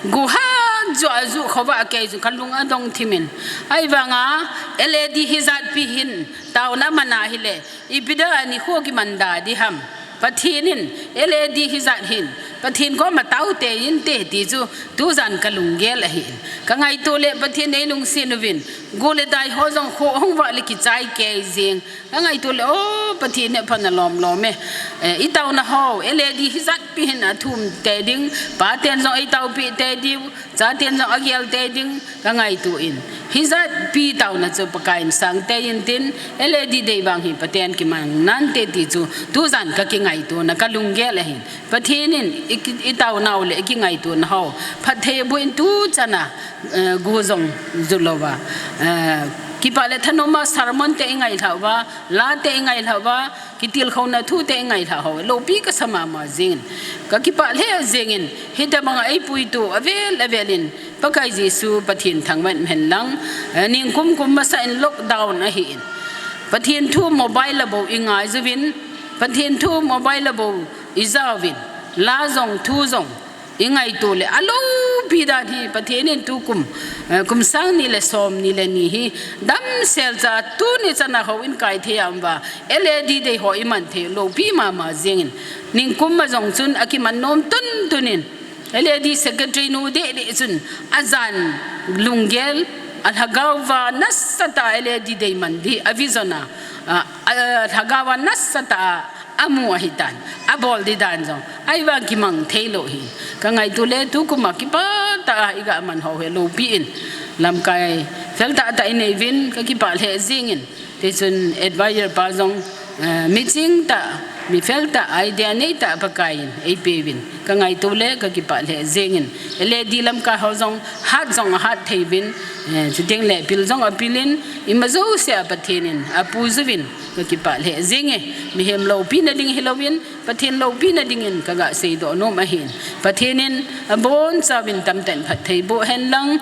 Guha jua ju khova kei chu ka lung a dong thim in. Ahivanga L A D hijat pi hin taona mana hile, ipi dia nikho kiman da di ham. Pathen in L A D hijat hin, Pathen koma tao tei inte ti chu tujan ka lunggel ahin. Ka ngaito le Pathen ei lungset uvin, go le dai ho jong kho hung vah le kichai kei jing. Ka ngaito le, o, Pathen in phatna lom lom e. Eh, i taona ho, L A D hijat pi hin a thum tei ding, paten jong ei taopi tei diu, chaten jong a gel tei ding, ka ngaito in. Hijat pi taona chu Pakai in sang tei in tin, L A D Day vang hi paten kimang nante ti chu, tujan ka kingaitona ka lunggel ahin. Pathen in i ki-, i taona u le i kingaitona ho, phatthei boh in tuchan a, eh, go jong ju louva. Eh, kipah le thanoma sermon te i ngailhah uva, la te i ngailhah uva, kitilkhouna thu te i ngailhah ho, lopi ka sa mama jingin. Ka kipah lheh jingin, hitabanga ei puitu avel avel in, Pakai Jesu Pathen thangvah in hen lang, eh, ningkum kum masa in lockdown ahin. Pathen thu mobile a bou i ngai juvin, Pathen thu mobile a bou i jauvin, la jong thu jong i ngaito le a lopi dan hi Pathen in tukum, eh, kum sang ni le som ni le ni hi damsel cha tuni chan a houin kai thei a um uva, L A D Day ho i man thei lopi mama jingin. Ningkum ma jong chun a kiman nom tun tun in, L A D secretary nu deh deh chun a jan lunggel a lhagao va nasatah a L A D Day man di a vision a, a, a lhagao va nasatah a a mu ahitan, a bol di dan jong, ahivang kimang thei lou hi. Ka ngaito le tukum a kipah tah a i ga man ho hi lopi in, lamkai fel tah tah i nei uvin, ka kipah lheh jingin. Tichun advisor pa jong, eh, mi ching tah, mi fel tah, idea nei tah Pakai in ei pe uvin. Ka ngaito le ka kipah lheh jingin. L A D lamkai ho jong hat jong a hat thei uvin, eh, chuteng le pil jong a pil in, ima jouse a Pathen in a puiju vin. Ka kipah lheh jing e, mihem loupina ding hilouvin, Pathen loupina dingin ka ga seidoh nom ahin. Pathen in abonchauvin tamtah in phatthei boh hen lang,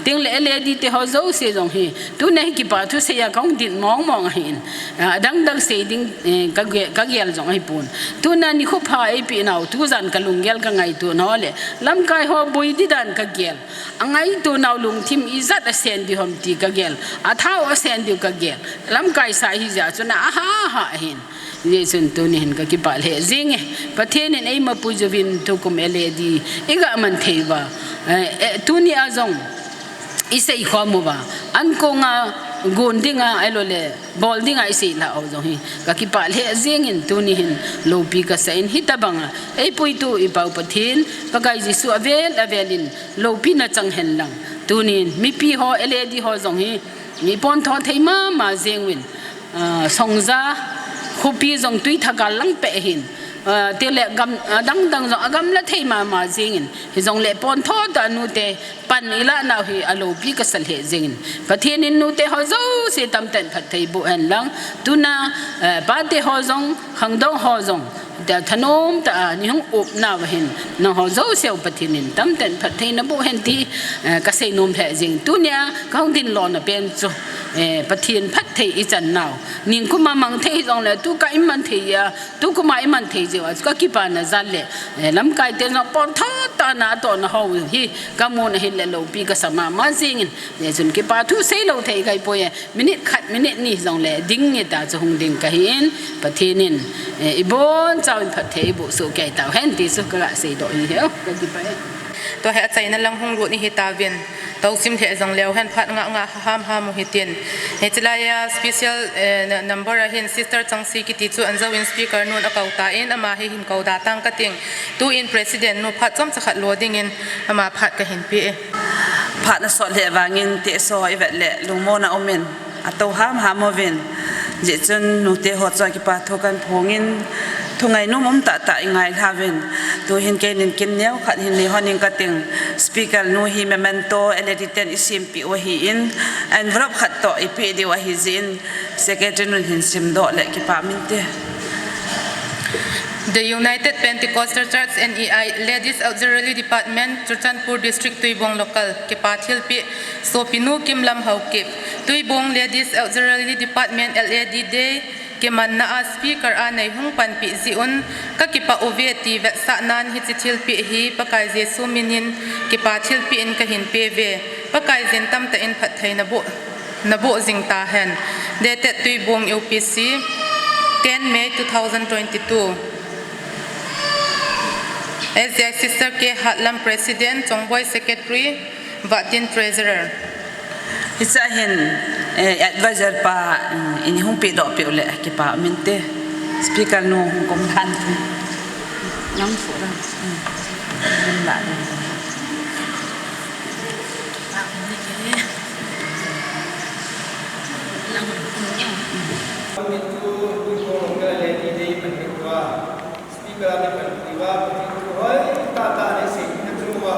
teng le L A D te ho jouse jong hi, tuna hi kipah thusei a ka hung din mong mong ahin. A, adang dang sei ding, eh, ka ge-, ka gel jong ahipon. Tuna nikho pha ei pe nau, tujan ka lunggel ka ngaito nau le, lamkai ho boi di dan ka gel. A ngaito nau lungthim ijat a sen diu ham ti ka gel. A thau a sen diu ka gel. Lamkai sa hi ja chun a ha ha ahin. Hijeh chun tuni hin ka kipah lheh jing e. Pathen in eima puiju vin tukum L A D i ga man thei uva. Eh, eh, tuni a jong i sei khom uva. Ankong a gon ding a, ahilou le bol ding a i sei lah u jong hi. Ka kipah lheh jingin tuni hin lopi ka sa in hitabang a. Ei puitu i Pau Pathen, Pakai Jesu avel avel in loupina chang hen lang. Tuni in mipi ho, L A D ho jong hi, mi pon tho thei mama jing uvin. Ah, Songja, khopi jong tui thak a lang peh hin. Ah, tile gam, ah, dang dang jong a gamla thei mama jingin. Hijongle pon tho tah a nute pan i lah nau hi a lopi ka sa lheh jingin. Pathen in nute ho jouse tamtah in phatthei boh hen lang. Tuna, eh, pate ho jong, khangdong ho jong. Tia thanom tah a, nei hung up nau ahin. Nangho jouse u Pathen in tamtah in phatthei na boh hen ti, eh, ka sei nom lheh jing. Tuni a, ka hung din lona pen chu. Eh, Pathen phatthei ichan nau. Ningkuma mang thei jongle, tu ka iman thei a, tu kuma iman thei jeh a, ka kipana jal le, eh, lamkai te jong pon tha ta na to na ho hi, ka mun a hin le lopi ka sa mama jingin, eh, chun kipa thu sei lou thei kai poi e, minute khat, minute ni jongle, ding nge ta chu hung ding ka hin, Pathen in, eh, ibon chauvin phatthei iboh soh kei tau hen ti chu ka ga sei doh hi he, oh, ka kipa e. Tua hi achaina lang hung lut ihi tauvin. Tosim lheh jong leu hen phat ngah ngah ham ham u hitin. Hiche laia special, eh, number a hin Sister Changsi kiti chu anjou in speaker nun akouta in ama hi hin kouda tang kating. Tu in president nu phat chomcha khat lo dingin ama phat kahin pe e. Phat nasot lheh vangin tisa ivet le lungmon a um in. Ato ham ham uvin. Hijeh chun nute ho chu kipa thu kahin phongin, thu ngainom um tah tah ingai lhauvin. Tuhin keinin kin neo khat hin nei hon ing kating. Speaker nu hi memento L A D ten isim peh u ahin, envelope khat toh ipeh diu ahi jeh in, Secretary nun hin simdoh le kipa um inte. The United Pentecostal Church N E I Ladies Auxiliary Department, Churachandpur District, Tuibong Local, kipa thilpeh, Sopinu Kimlam Haokip, Tuibong Ladies Auxiliary Department L A D Day, kimanna a speaker a nei hung panpeh jeh un, ka kipah uve ti vetsahnan hiche thilpeh hi Pakai Jesu minin kipa thilpeh in kahin pe uve, Pakaiyin tamtah in phatthei naboh, naboh jing tahen. Dated Tuibong U P C, ten May two thousand twenty-two. S J I Sister K Hatlam President, Chongboi Secretary, Vatin Treasurer. Hiche a hin, eh, advisor pa, mm, in hung pehdoh peh u le kipa um inte. Speaker nu hung kom lhan te. Nang fu da. Mm. Lim la de. Speaker a min panpeh uva, Pathen thu hoitah tah anei sei ding achunguva,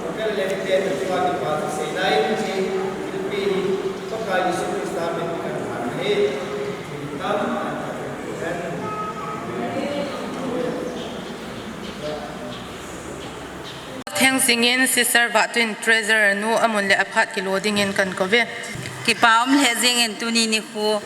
local lady te achunguva kipa thu seina in hiche thilpeh hi Pakai Jesu Christa min in kahin lhan ahi. Thil tam tah in Theng jingin Sister Vatin Treasurer nu amun le aphat kilo dingin kahin kou uve. Kipa um lheh jingin tuni nikho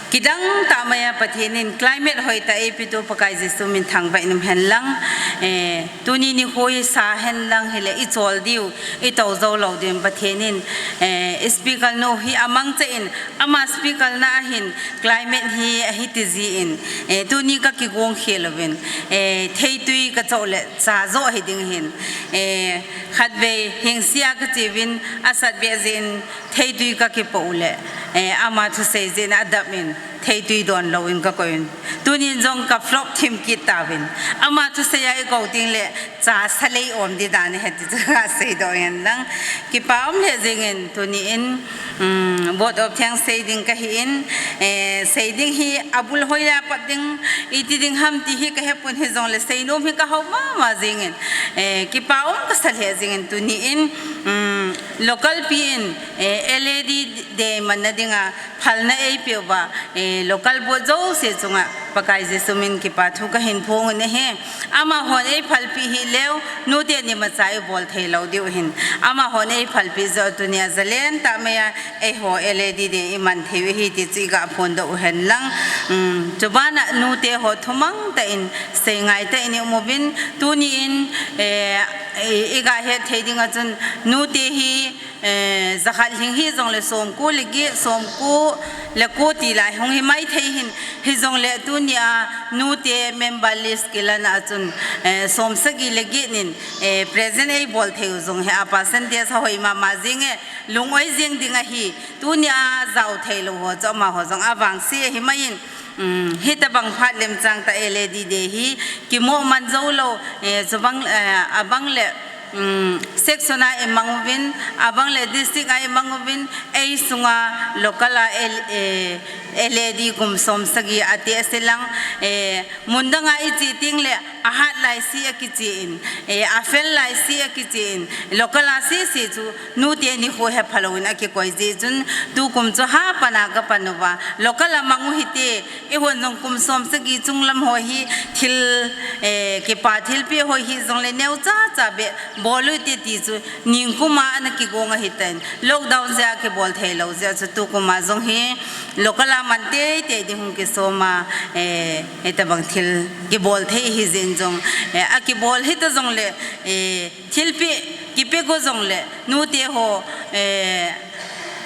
kidang tah mai a Pathen in climate hoitah eipetu Pakai Jesu min thangvah in um hen lang, eh, tuni nikho hi sa hen lang hile ichol diu, itou jou lou diu in Pathen in, eh, speaker nu hi amangcha in ama speaker na a hin climate hi ahi ti jeh in, eh, tuni ka kigong khel uvin, eh, theitui ka choh le cha jo hi ding hin, eh, khatvei hingsia ka che uvin asat beh jeh in, theitui ka kipoh u le, eh, ama thusei jeh in adap in, theitui don lou in ka kou in. Tunin jong ka flop thim kit tauvin. Ama thusei a ikou ding le, cha sa lei um ding dan ahi ti chu ka seidoh in lang. Kipa um lheh jingin, tuni in, um, vote of thanks sei ding kahi in, eh, sei ding hi abul hoiya pat ding, iti ding ham ti hi ka hepon hijongle seinom hi ka hao mama jingin, eh, kipa um ka sa lheh jingin, tuni in, um, local pi in, eh, L A D Day manna dinga phalna eipeh uva, eh, local board jouse chunga Pakai Jesu min kipa thu kahin phong u ahi. Amahon eiphalpeh hih leu, nute ni macha ibol thei lou diu hin. Amahon eiphalpeh joh tunia jalen tah mai a, eiho L A D Day iman thei u ahi ti chu iga phondoh u hen lang. Um, chubana nute ho thumang tah in, seingai tah in i um uvin, tuni in, eh, i, iga het thei ding a chun, nute hi, eh, jakhat lhing hijongle somko le get, somko le ko ti lai hung hi mai thei hin, hijongle tunia nute member list kilan a chun, eh, somsagi le get nin, eh, present eibol thei u jong hi a percentage ahoi mama jing e, lung-oi jing ding ahi, tunia jao thei lou ho chu amaho jong avangse ahi mai in, um, hitobang phat lemchang tah L A D Day hi, kimo man jou lou, eh, chubang, eh, abang le, um, section a imang uvin, abang le district a imang uvin, ei sunga local a, eh, L A D kum som sagi ati ase lang, eh, mun danga iche teng le ahat lai si akichen, eh, afel lai si akichen, local a sese chu nute nikho hepha louvin akikoi jeh chun tukum chu hapan a kapan uva, local a mang u hite, eihon jong kum som sagi chunglam ho hi thil, eh, kipa thilpeh ho hi jongle neocha cha beh bol u hite ti chu ningkum a ana kigong ahitan, lockdown jeh a kibol thei lou jeh chu tukum a jong hi local a man teitei ding hung kisom a, eh, hitabang thil kibol thei hi jeh in jong, eh, akibol hita jongle, eh, thilpeh kipeh go jongle nute ho, eh,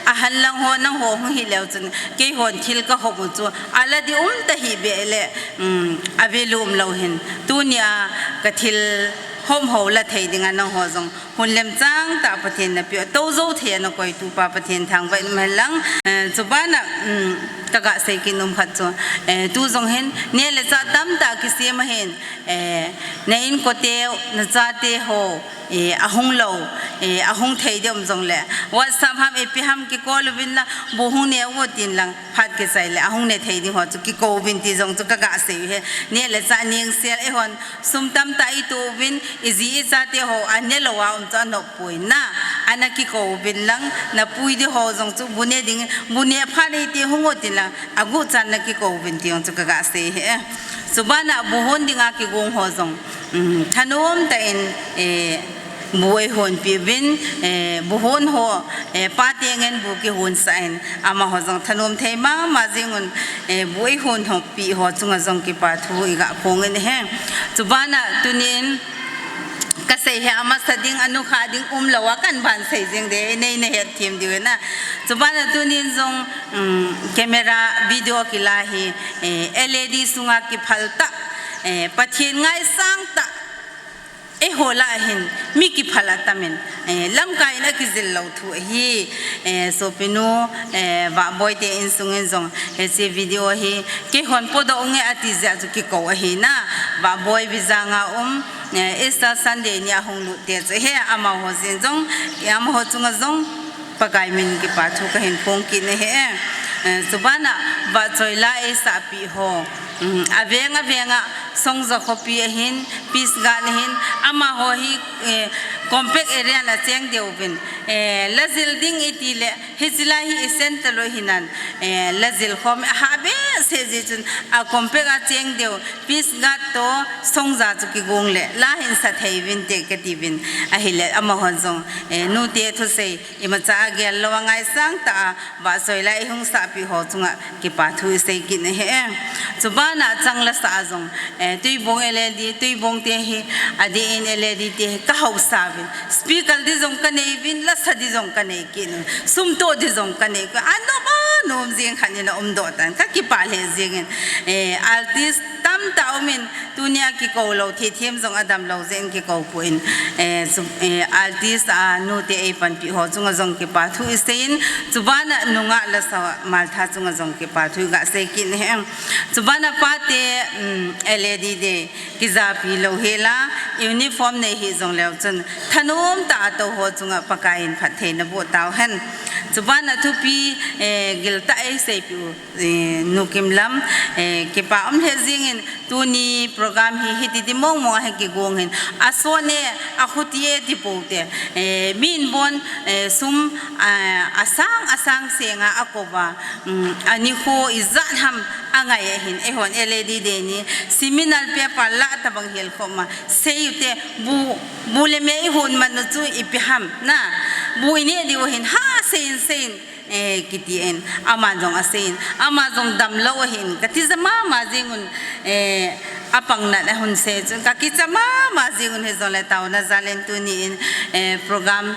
ahan lang ho nangho hung hi leu chun keihon thil kahop u chu ala di um ta hih beh le, um, avel u um lou hin tunia kathil hop ho la thei dinga nangho jong hun lemchang tah Pathen napeh u, tou jou thei a nakoi tupa Pathen thangvah in um hen lang. Eh, chuban a, um, kaga sei kit nom khat chu, eh, tu jong hin neh le chah tamtah kisem ahin, eh, na inkote u, nachate ho, eh, ahung lou, eh, ahung thei ding um jongle WhatsApp ham, ipi ham kicall uvin lang, bu hung ne uvo tin lang phat kichai le ahung ne thei ding ho chu kikou uvin ti jong chu kaga sei u ahi. Neh le chah nengsel eihon sum tamtah itoh uvin, iji ichate ho ane lou a um chu anop poi na, ana kikou uvin lang, napui ding ho jong chu bu ne ding, bu ne phat le iti hung o tin lang, aguh chan nakikou uvin ti jong chu kaga sei u ahi. Chuban a bu hon dinga kigong ho jong, um, thanom tah in, eh, bu eihonpeh uvin, eh, bu hon ho, eh, pate ngen bu kihonsah in, amaho jong thanom thei mama jeng un, eh, bu eihonpeh ho chunga jong kipa thu iga phong in ahi. Chuban a tunin kasei hi amasa ding, anukha ding um lou a kahin ban sei jeng ding, nei nahet them diu ahi na. Chuban a tunin jong, um, camera video kila hi, eh, L A D sunga kiphal tah, eh, Pathen ngaisang tah, eiho lah a hin mi kiphal atam in, eh, lamkai in akijil lou thu ahi, eh, sopinu, eh, Vahboi te insung in jong, hiche video hi, keihon podoh unge ati jeh a chu kikou ahi na, Vahboi Vizag a um, eh, Easter Sunday ni a hung lut te chu ahi, amaho jeng jong, eh, amaho chunga jong, Pakai min kipa thu kahin phong kit in ahi. Eh, chuban a vahchoi la eisahpeh ho, um, aveng aveng a Songja khopi ahin, Peace Guard ahin, amaho hi, eh, compact area na cheng deu uvin, eh, la jil ding iti le, hiche la hi isen talou hinan, eh, la jil khom a hah behseh jeh chun a compact a cheng deu, Peace Guard toh Songja chu kigong le, la hin sa thei uvin te kati uvin, ahile amaho jong, eh, nute thusei, imacha a gel lou a ngaisang tah a, vahchoi la ihung sahpeh ho chunga kipa thu isei kit in ahi. Chuban a chang la sa a jong, eh, Tuibong L A D, Tuibong te hi, adeh in L A D te hi kahausa uvin. Speaker di jong kanei uvin, lasa di jong kanei kit uvin. Sum toh di jong kanei kit uvin. Anom anom jeng khat in aumdoh tan. Kakipah lheh jeng in. Eh, artist tamtah um in, tunia kikou lou, thithem jong adam lou jeh in kikou poi. Eh, chu, eh, artist a nute eipanpeh ho chunga jong kipa thu isei in, chuban a nungah lasa Martha chunga jong kipa thu iga sei kit in ahi. Chuban a pate, um, L A D te kijapi lou hel a, uniform nei hih jong leu chun, thanom tah a tou ho chunga Pakai in phattheina boh tau hen. Chuban a thupi, eh, giltah eiseipeh u, eh, Nu Kimlam, eh, kipa um lheh jeng in, tuni program hi hiti ti mong mong a hi kigong hin. Asot e, akhuti e ti pou te. Eh, min bon, eh, sum, ah, asang, asang seng a akou va, um, anikho ijat ham angai ahin. Eihon L A D te ni, seminal paper la tabang hel khom a. Sei u te, bu, bu le me ihon man u chu ipi ham na. Bu ineh diu ahin, ha, sei in, sei in. Eh, kiti in, ama jong asei in, ama jong damlou ahin, kati ja mama jeng un, eh, apang nat ahung sei chun, kakicha mama jeng un hijongle taona jal in tuni in, eh, program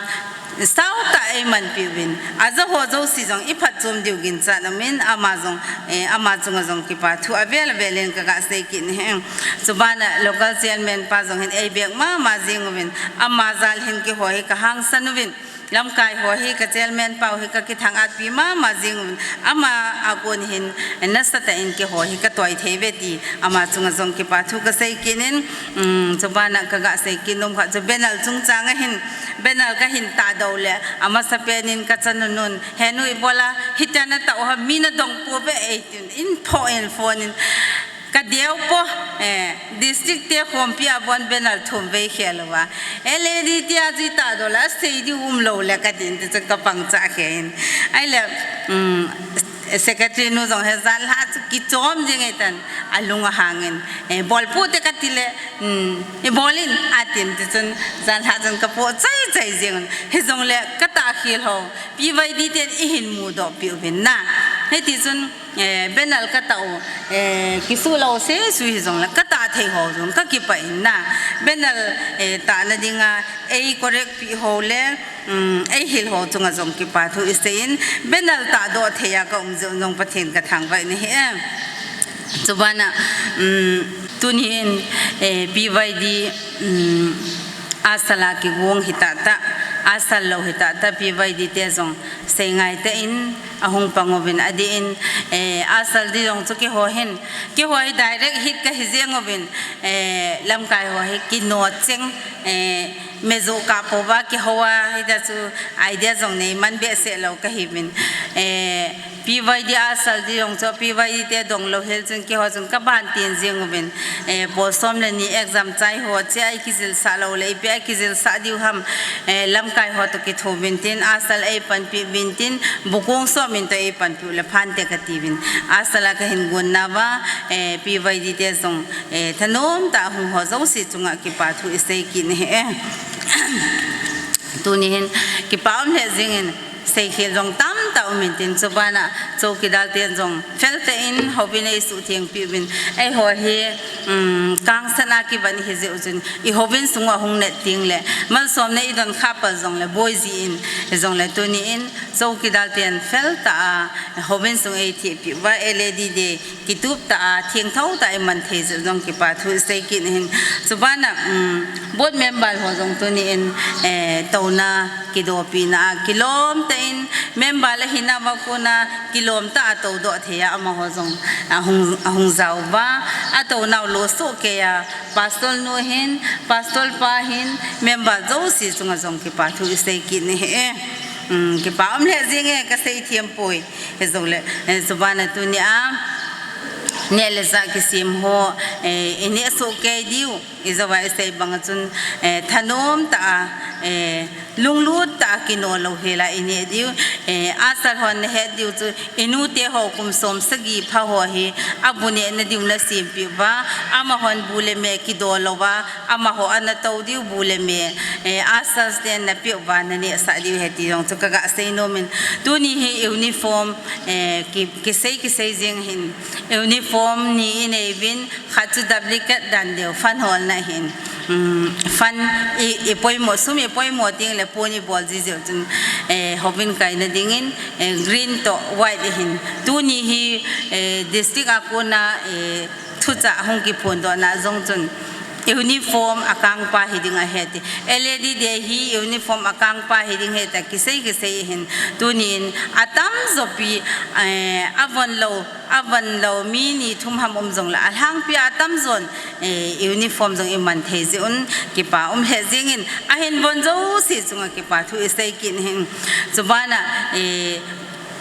sautah eimanpeh uvin, aja ho jouse jong iphatchom diu ginchat aum in, ama jong, eh, ama chunga jong kipa thu avel avel in kaga sei kit in ahi. Chuban a local chairman pa jong hin eibek mama jeng uvin, ama jal hin keiho hi kahangsan uvin, Lamkai ho hi ka chairman pau hi ka kithang atpi mama jing un, ama a kon hin nasatah in keiho hi ka toi thei ve ti ama chunga jong kipa thu ka sei kit in, um, chubana ka ga sei kit nom kha chu banner chungchang a hin, banner ka hin tahdoh le, amasa pen in ka chan un un, "He nu, ibola hitia na tah u ham, mi na dong poi ve," ei tin, in pho in phone in, ka deu po, eh, district te khompi a bon banner thum vei khel uva. L A D te a jui tahdoh la, sei diu umlou le ka tin, ti chu ka pang cha khe in. Ahile, um, secretary nu jong hi janhi chu kichom jing e tan, alung ahang in. Eh, bol pu te ka ti le, um, i bol in a tin, ti chun janhi chun ka po chai chai jing un. Hijongle ka tah khel ho, P Y D ten i hin mudoh piu vin na. Hiti chun, eh, banner ka tah u, eh, kisu lou se sui hijongle, ka tah thei ho jong ka kipah in na. Banner, eh, tahna dinga, ei correct pi ho le, um, ei hil ho chunga jong kipa thu i sei in, banner tahdoh thei a ka um jeh u jong Pathen ka thangvah in ahi e. Chubana, um, tuni in, eh, P Y D, um, asal a kigong hi tah tah, asal lou hi tah tah, P Y D te jong sei ngai tah in, ahung pang uvin adeh in, eh, asal di jong chu keiho hin, keiho hi direct hit ka hi jeng uvin, eh, lamkai ho hi kino cheng, eh, mejo ka po va keiho a, hita chu idea jong nei man behseh lou ka hi uvin, eh, P Y D asal di jong chu, P Y D te dong lou hel chun keiho chun ka ban tin jing uvin. Eh, pol som le ni exam chai ho, che a i kijilsah lou le, ipi a i kijilsah diu ham, eh, lamkai ho toh kitho uvin tin, asal ei panpi uvin tin, bukong som in toh ei panpi u le phan te ka ti uvin. Asal a ka hin gon nauva, eh, P Y D te jong, eh, thanom tah a hung ho jouse chunga kipa thu i sei kit in ahi e. Tuni hin, kipa um lheh jing in, seikhel jong tamtah um in tin, chubana chowkidar ten jong fel tah in houbung ei suhtheng piu vin, eiho hi, um, kangsan a kivon hi jeh u chun, i houbung sung u ahung nat ding le, malsomna i don kha pal jongle, boi ji in, jongle tuni in, chowkidar ten fel tah a, houbung sung ei theh piu va, L A D te, kitup tah a, thengtho tah a i man thei jeh u jong kipa thu i sei kit in ahi. Chubana, um, board member ho jong tuni in, eh, touna kidopina a, kilom tah in, member la hina ma kona, kilom tah a toudoh thei a, amaho jong, ahung, ahung jao uva, a tounau lo soh kei a, pastor nu hin, pastor pa hin, member jouse chunga jong kipa thu i sei kit in ahi e. Um, kipa um lheh jing e, ka sei thiam poi. Hijongle, eh, chubana tuni a, neh le chah kisem ho, eh, i neh soh kei diu, i jouva i sei bang a chun, eh, thanom tah a, eh, lunglut tah a kino lou hel a i neh diu, eh, asal hon na het diu chu, i nu te ho kum som sagi pha ho hi, abu nehna diu na sem piu va, amahon bu le me kido lou va, amaho ana tou diu bu le me, eh, asal ten na piu va na nehsah diu ahi ti jong chu ka ga sei nom in. Tuni hi uniform, eh, ki, kisei, kisei jing hin. Uniform ni i nei uvin, khat chu duplicate dan deu, fund holna hin. Um, fund i, i poimo, sum i poimo ding le pon i bol ji jeh u chun, eh, houbung kaina dingin, eh, green toh white hin. Tuni hi, eh, district a kona, eh, thuchah hung kiphondohna jong chun uniform akangpa hi ding ahi ti. L A D te hi uniform akangpa hi ding ahi tia kisei kisei hin tuni in atamjo pi, eh, avon lou, avon lou mi ni thum ham um jongle alhangpi a atamjon, eh, uniform jong i man thei jeh un kipa um lheh jing in ahin von jouse chunga kipa thu i sei kit in ahi. Chubana, eh,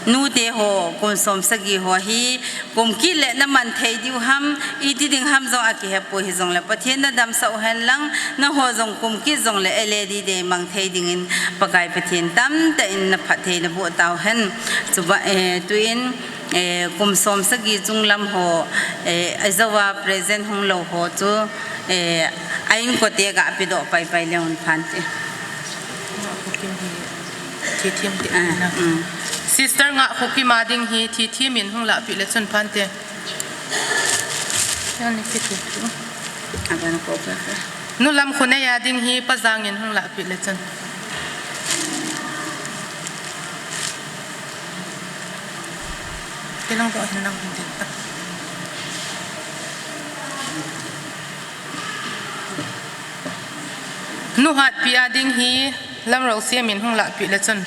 nu te ho, kum som sagi ho hi, kum kit le na man thei diu ham, iti ding ham jong a kihe poi hijongle, Pathen na damsah u hen lang, nangho jong kum kit jongle L A D te mang thei dingin, Pakai Pathen tamtah in na phattheina boh tau hen. Chuba, eh, tuin, eh, kum som sagi chung lam ho, eh, a jouva present hung lou ho chu, eh, a inkote ga pedoh paipai le un phante. Thithem te. Ah, na. Mm. Sister Ngahkhokim a ding hi thithem in hung lahpeh le chun phante. Yan ni kitu tu. Aban ko pa. Nu Lamkhonei a ding hi Pa Jang in hung lahpeh le chun. Tilang doh hin lang hung ding ta. Nu Hatpi a ding hi Lamrosiam in hung lahpeh le chun.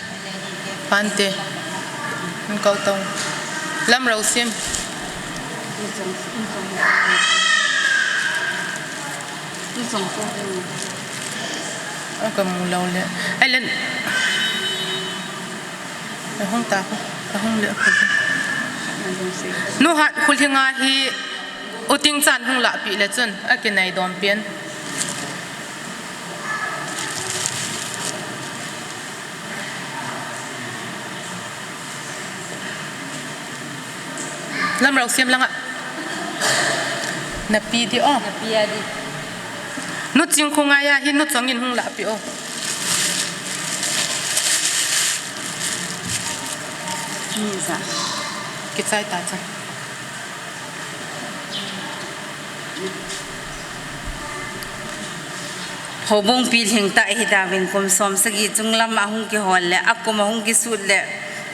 Pante. Hung kau tong. Lamrosiam. Aka mu lou le. Ai len. Ahung ta ko. Ahung le ko. Nu hat khul hinga hi u ting chan hung lahpeh le chun. Akinai dom pian. Lamrosiam langa. Napi di o. Napi a di. Nu Chingkhungai a hi nu Chong in hung lahpeh o. Ni sa. Kichai ta cha. Houbung pilhing tah hi tauvin kum som sagi chunglam ahung kihol le, akum ahung kisut le,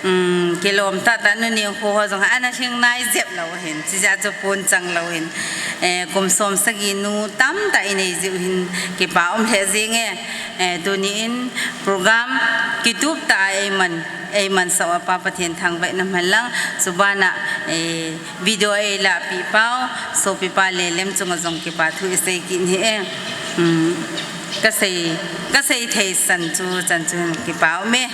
um, kilom tahtah nu Nengkho ho jong ana lhing nai jep lou hin, chijeh chu pon chang lou hin, eh, kum som sagi nu tamtah inei jiu hin kipa um lheh jenge, eh, tuni in program kitup tah a eiman, eiman sah uva Pa Pathen thangvahna man lang, chubana, eh, video eilahpeh pau, sopipa Lelem chunga jong kipa thu isei kit hi e. Um, kasei, kasei thei san chu, chan chu kipa um e.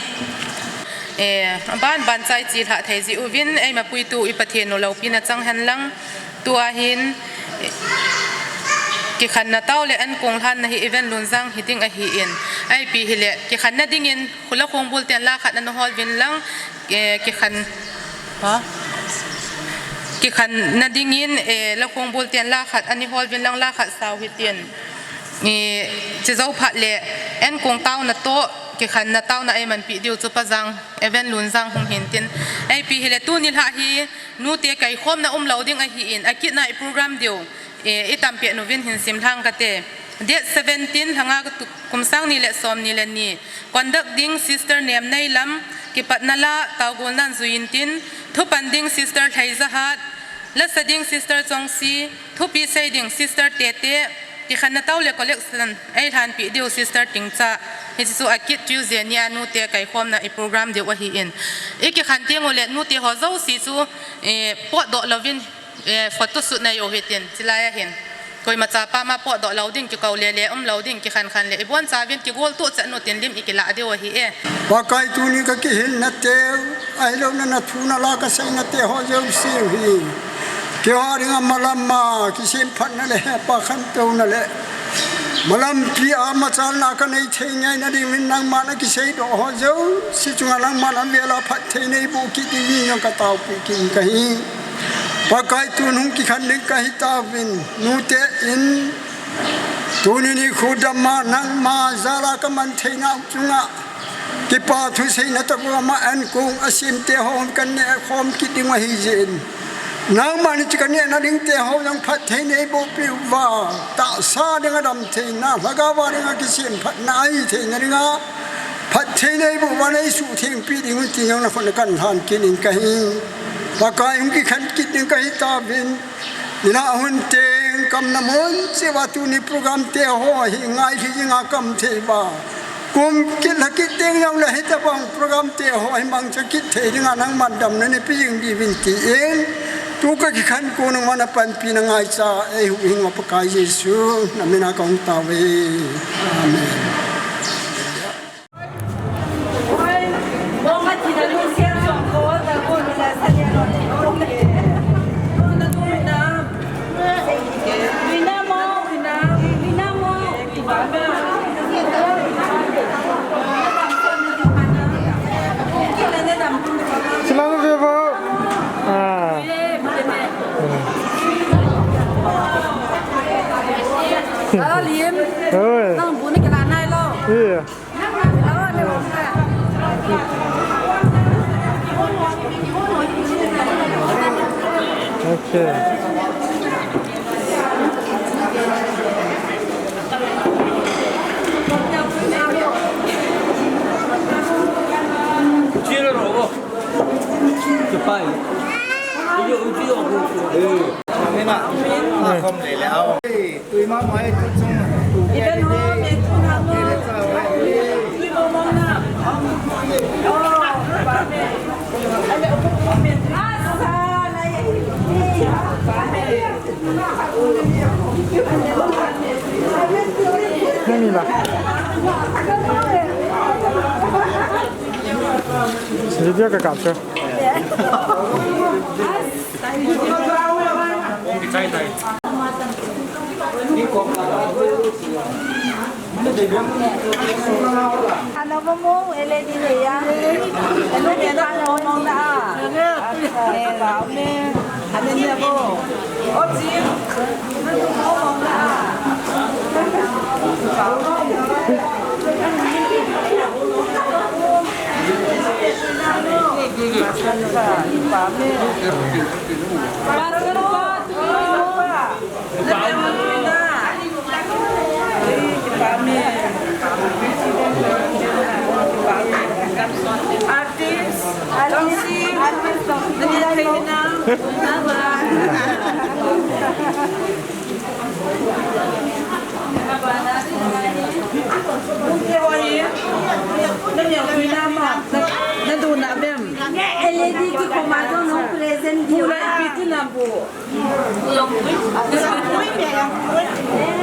Eh, ban ban chai chi lhah thei ji uvin, eima puitu i Pathen u loupina chang hen lang, tua hin, eh, kikhenna tao le ankong lhanna hi Evan Lunjang hi ding ahi in, ipi hile, kikhenna dingin, Khula khongbul ten la khat ana hol vin lang, eh, kikhen, ha? Kikhenna dingin, eh, la khongbul ten la khat ana hol vin lang la khat sao hitin. Eh, chejou phat le, ankong taona toh, kikhenna taona eimanpi diu chu Pa Jang, Evan Lunjang hung hintin. Ipi hile tuni lhah hi, nute kaikhomna umlou ding ahi in, akitna i program diu. Eh, i tampeh nuvin hin sim lhang kate. Date seventeen, lhanga tu-, kum sang ni le som ni le ni. Conduct ding Sister Nemneilam, kipatna la, taogolnan jui intin, thupan ding Sister Lheijahat, lasa ding Sister Chongsi, thupi sei ding Sister Tete, kikhenna tao le collection, eilhanpi diu Sister Tingcha, hiche chu akit Tuesday nia nute kaikhomna i program diu ahi in. I kikhen teng ule nute ho jouse chu, eh, potdoh louvin, Eh, photo shoot na jo hitin, chilai a hin. Koima chapa ma potdoh lou ding, kikou lele umlou ding, kikhen khen le, ibonchauvin kigol tuh chet nu tin lim ikilah diu ahi e. Pakai tuni kakihilna teu, ahilouleh nathu nala kaseina te ho jouse hi. Keiho dinga malam a, kisemphatna le hepa khantouna le. Malampi a machalna kanei thei ngaina dingin nangman akiseidoh ho jouse chunga nangman avel a phattheina neiboh kit dingin jong kataopi kit kahi. Pakai tun hung kikhen ding kahi tauvin, nute in, tuni nikho dama nangma jal a kaman theina chunga, kipa thuseina tobang a ankong asim te ho kaneh khom kit ding ahi jeh in. Nangman hiche kanehna ding te ho jong phattheina neiboh peh uva, tahsa dinga damtheina, lhagao a dinga kisemphatna ahi theina dinga, phattheina neiboh uva neisuhthengpi ding un ti jong nakhut a kalhan kit in kahi. Pakai hung kikhen kit ding kahi tauvin, nilhah hun teng kamna mun cheh uva tuni program te ho hi ngailhi jinga kaum thei uva. Kum kit lha kit teng jongle hitobang program te ho hi mangcha kit thei dinga nangman damna neipe jing diuvin tin, tu kakikhen kon nangman apanpina ngaicha eihuhhing uva Pakai Jesu namin a kahung tao e. Amen. Silang vivo. Ah. Alim. Oi. Nang bu na kila nai lo. Iya. Okay. Dia ka kap ka. Ano ba mo? Ele di na ya. Ano ba mo? Ano ba mo? Artist, artist, artist.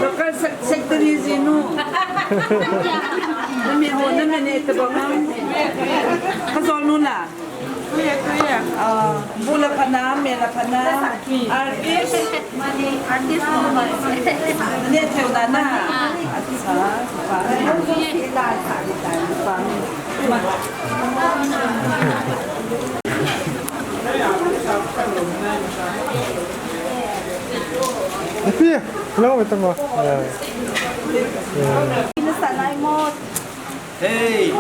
Local sec-, secretary jinu. Nami ho, nami ne te bang. Kajol nu na. Ah, bu la pha na, me la pha na. Artist. Artist. Ne theu na na. Acha. Ipi, lo me tamo. Ina sanai mo. Hey.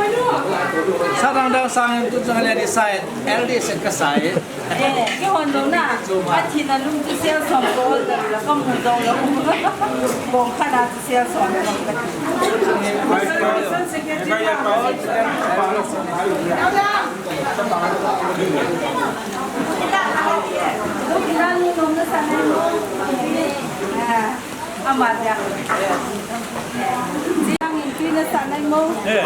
Sa dang dang sang tu jang le di sai, L D se ka sai. Eh, kihon lou na. Pathen a lung chu sel som ko hol ta la ka mu dong lou. Bong khat a chu sel som ko. Ama dia. Jiang in tui na sa nai mo. Eh,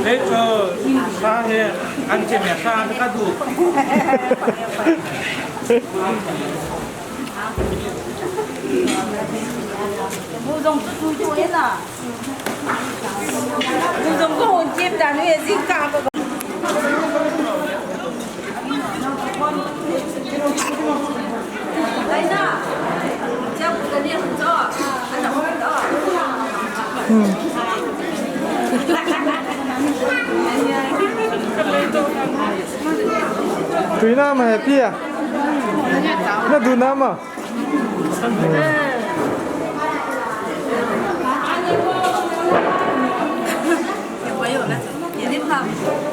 eh, so, sa he, an che me sa ka du. Bu jong tu tu tu e na. Bu jong ko hon kip da ni e jing ka ko. Tui na ma happy a? Na du na ma?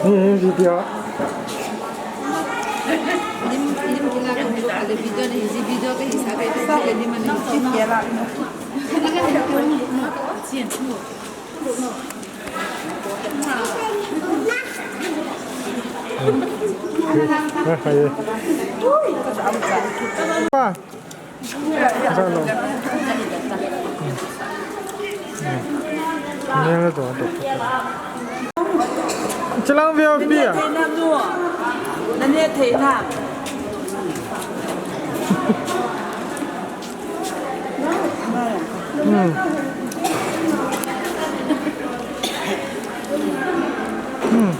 Ni video. Lim, lim kila ka video ka le video na hi, video ka hi sa ka hi sa ka lim na. Lim kila. Pa. Chilang V I P a? Hmm. Hmm.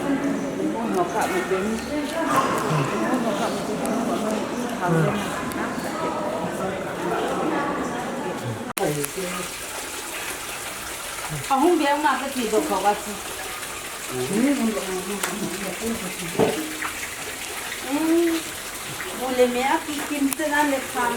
Ahung beng ma ka ti do ko wa si. Ule me a ki kim te na le phang.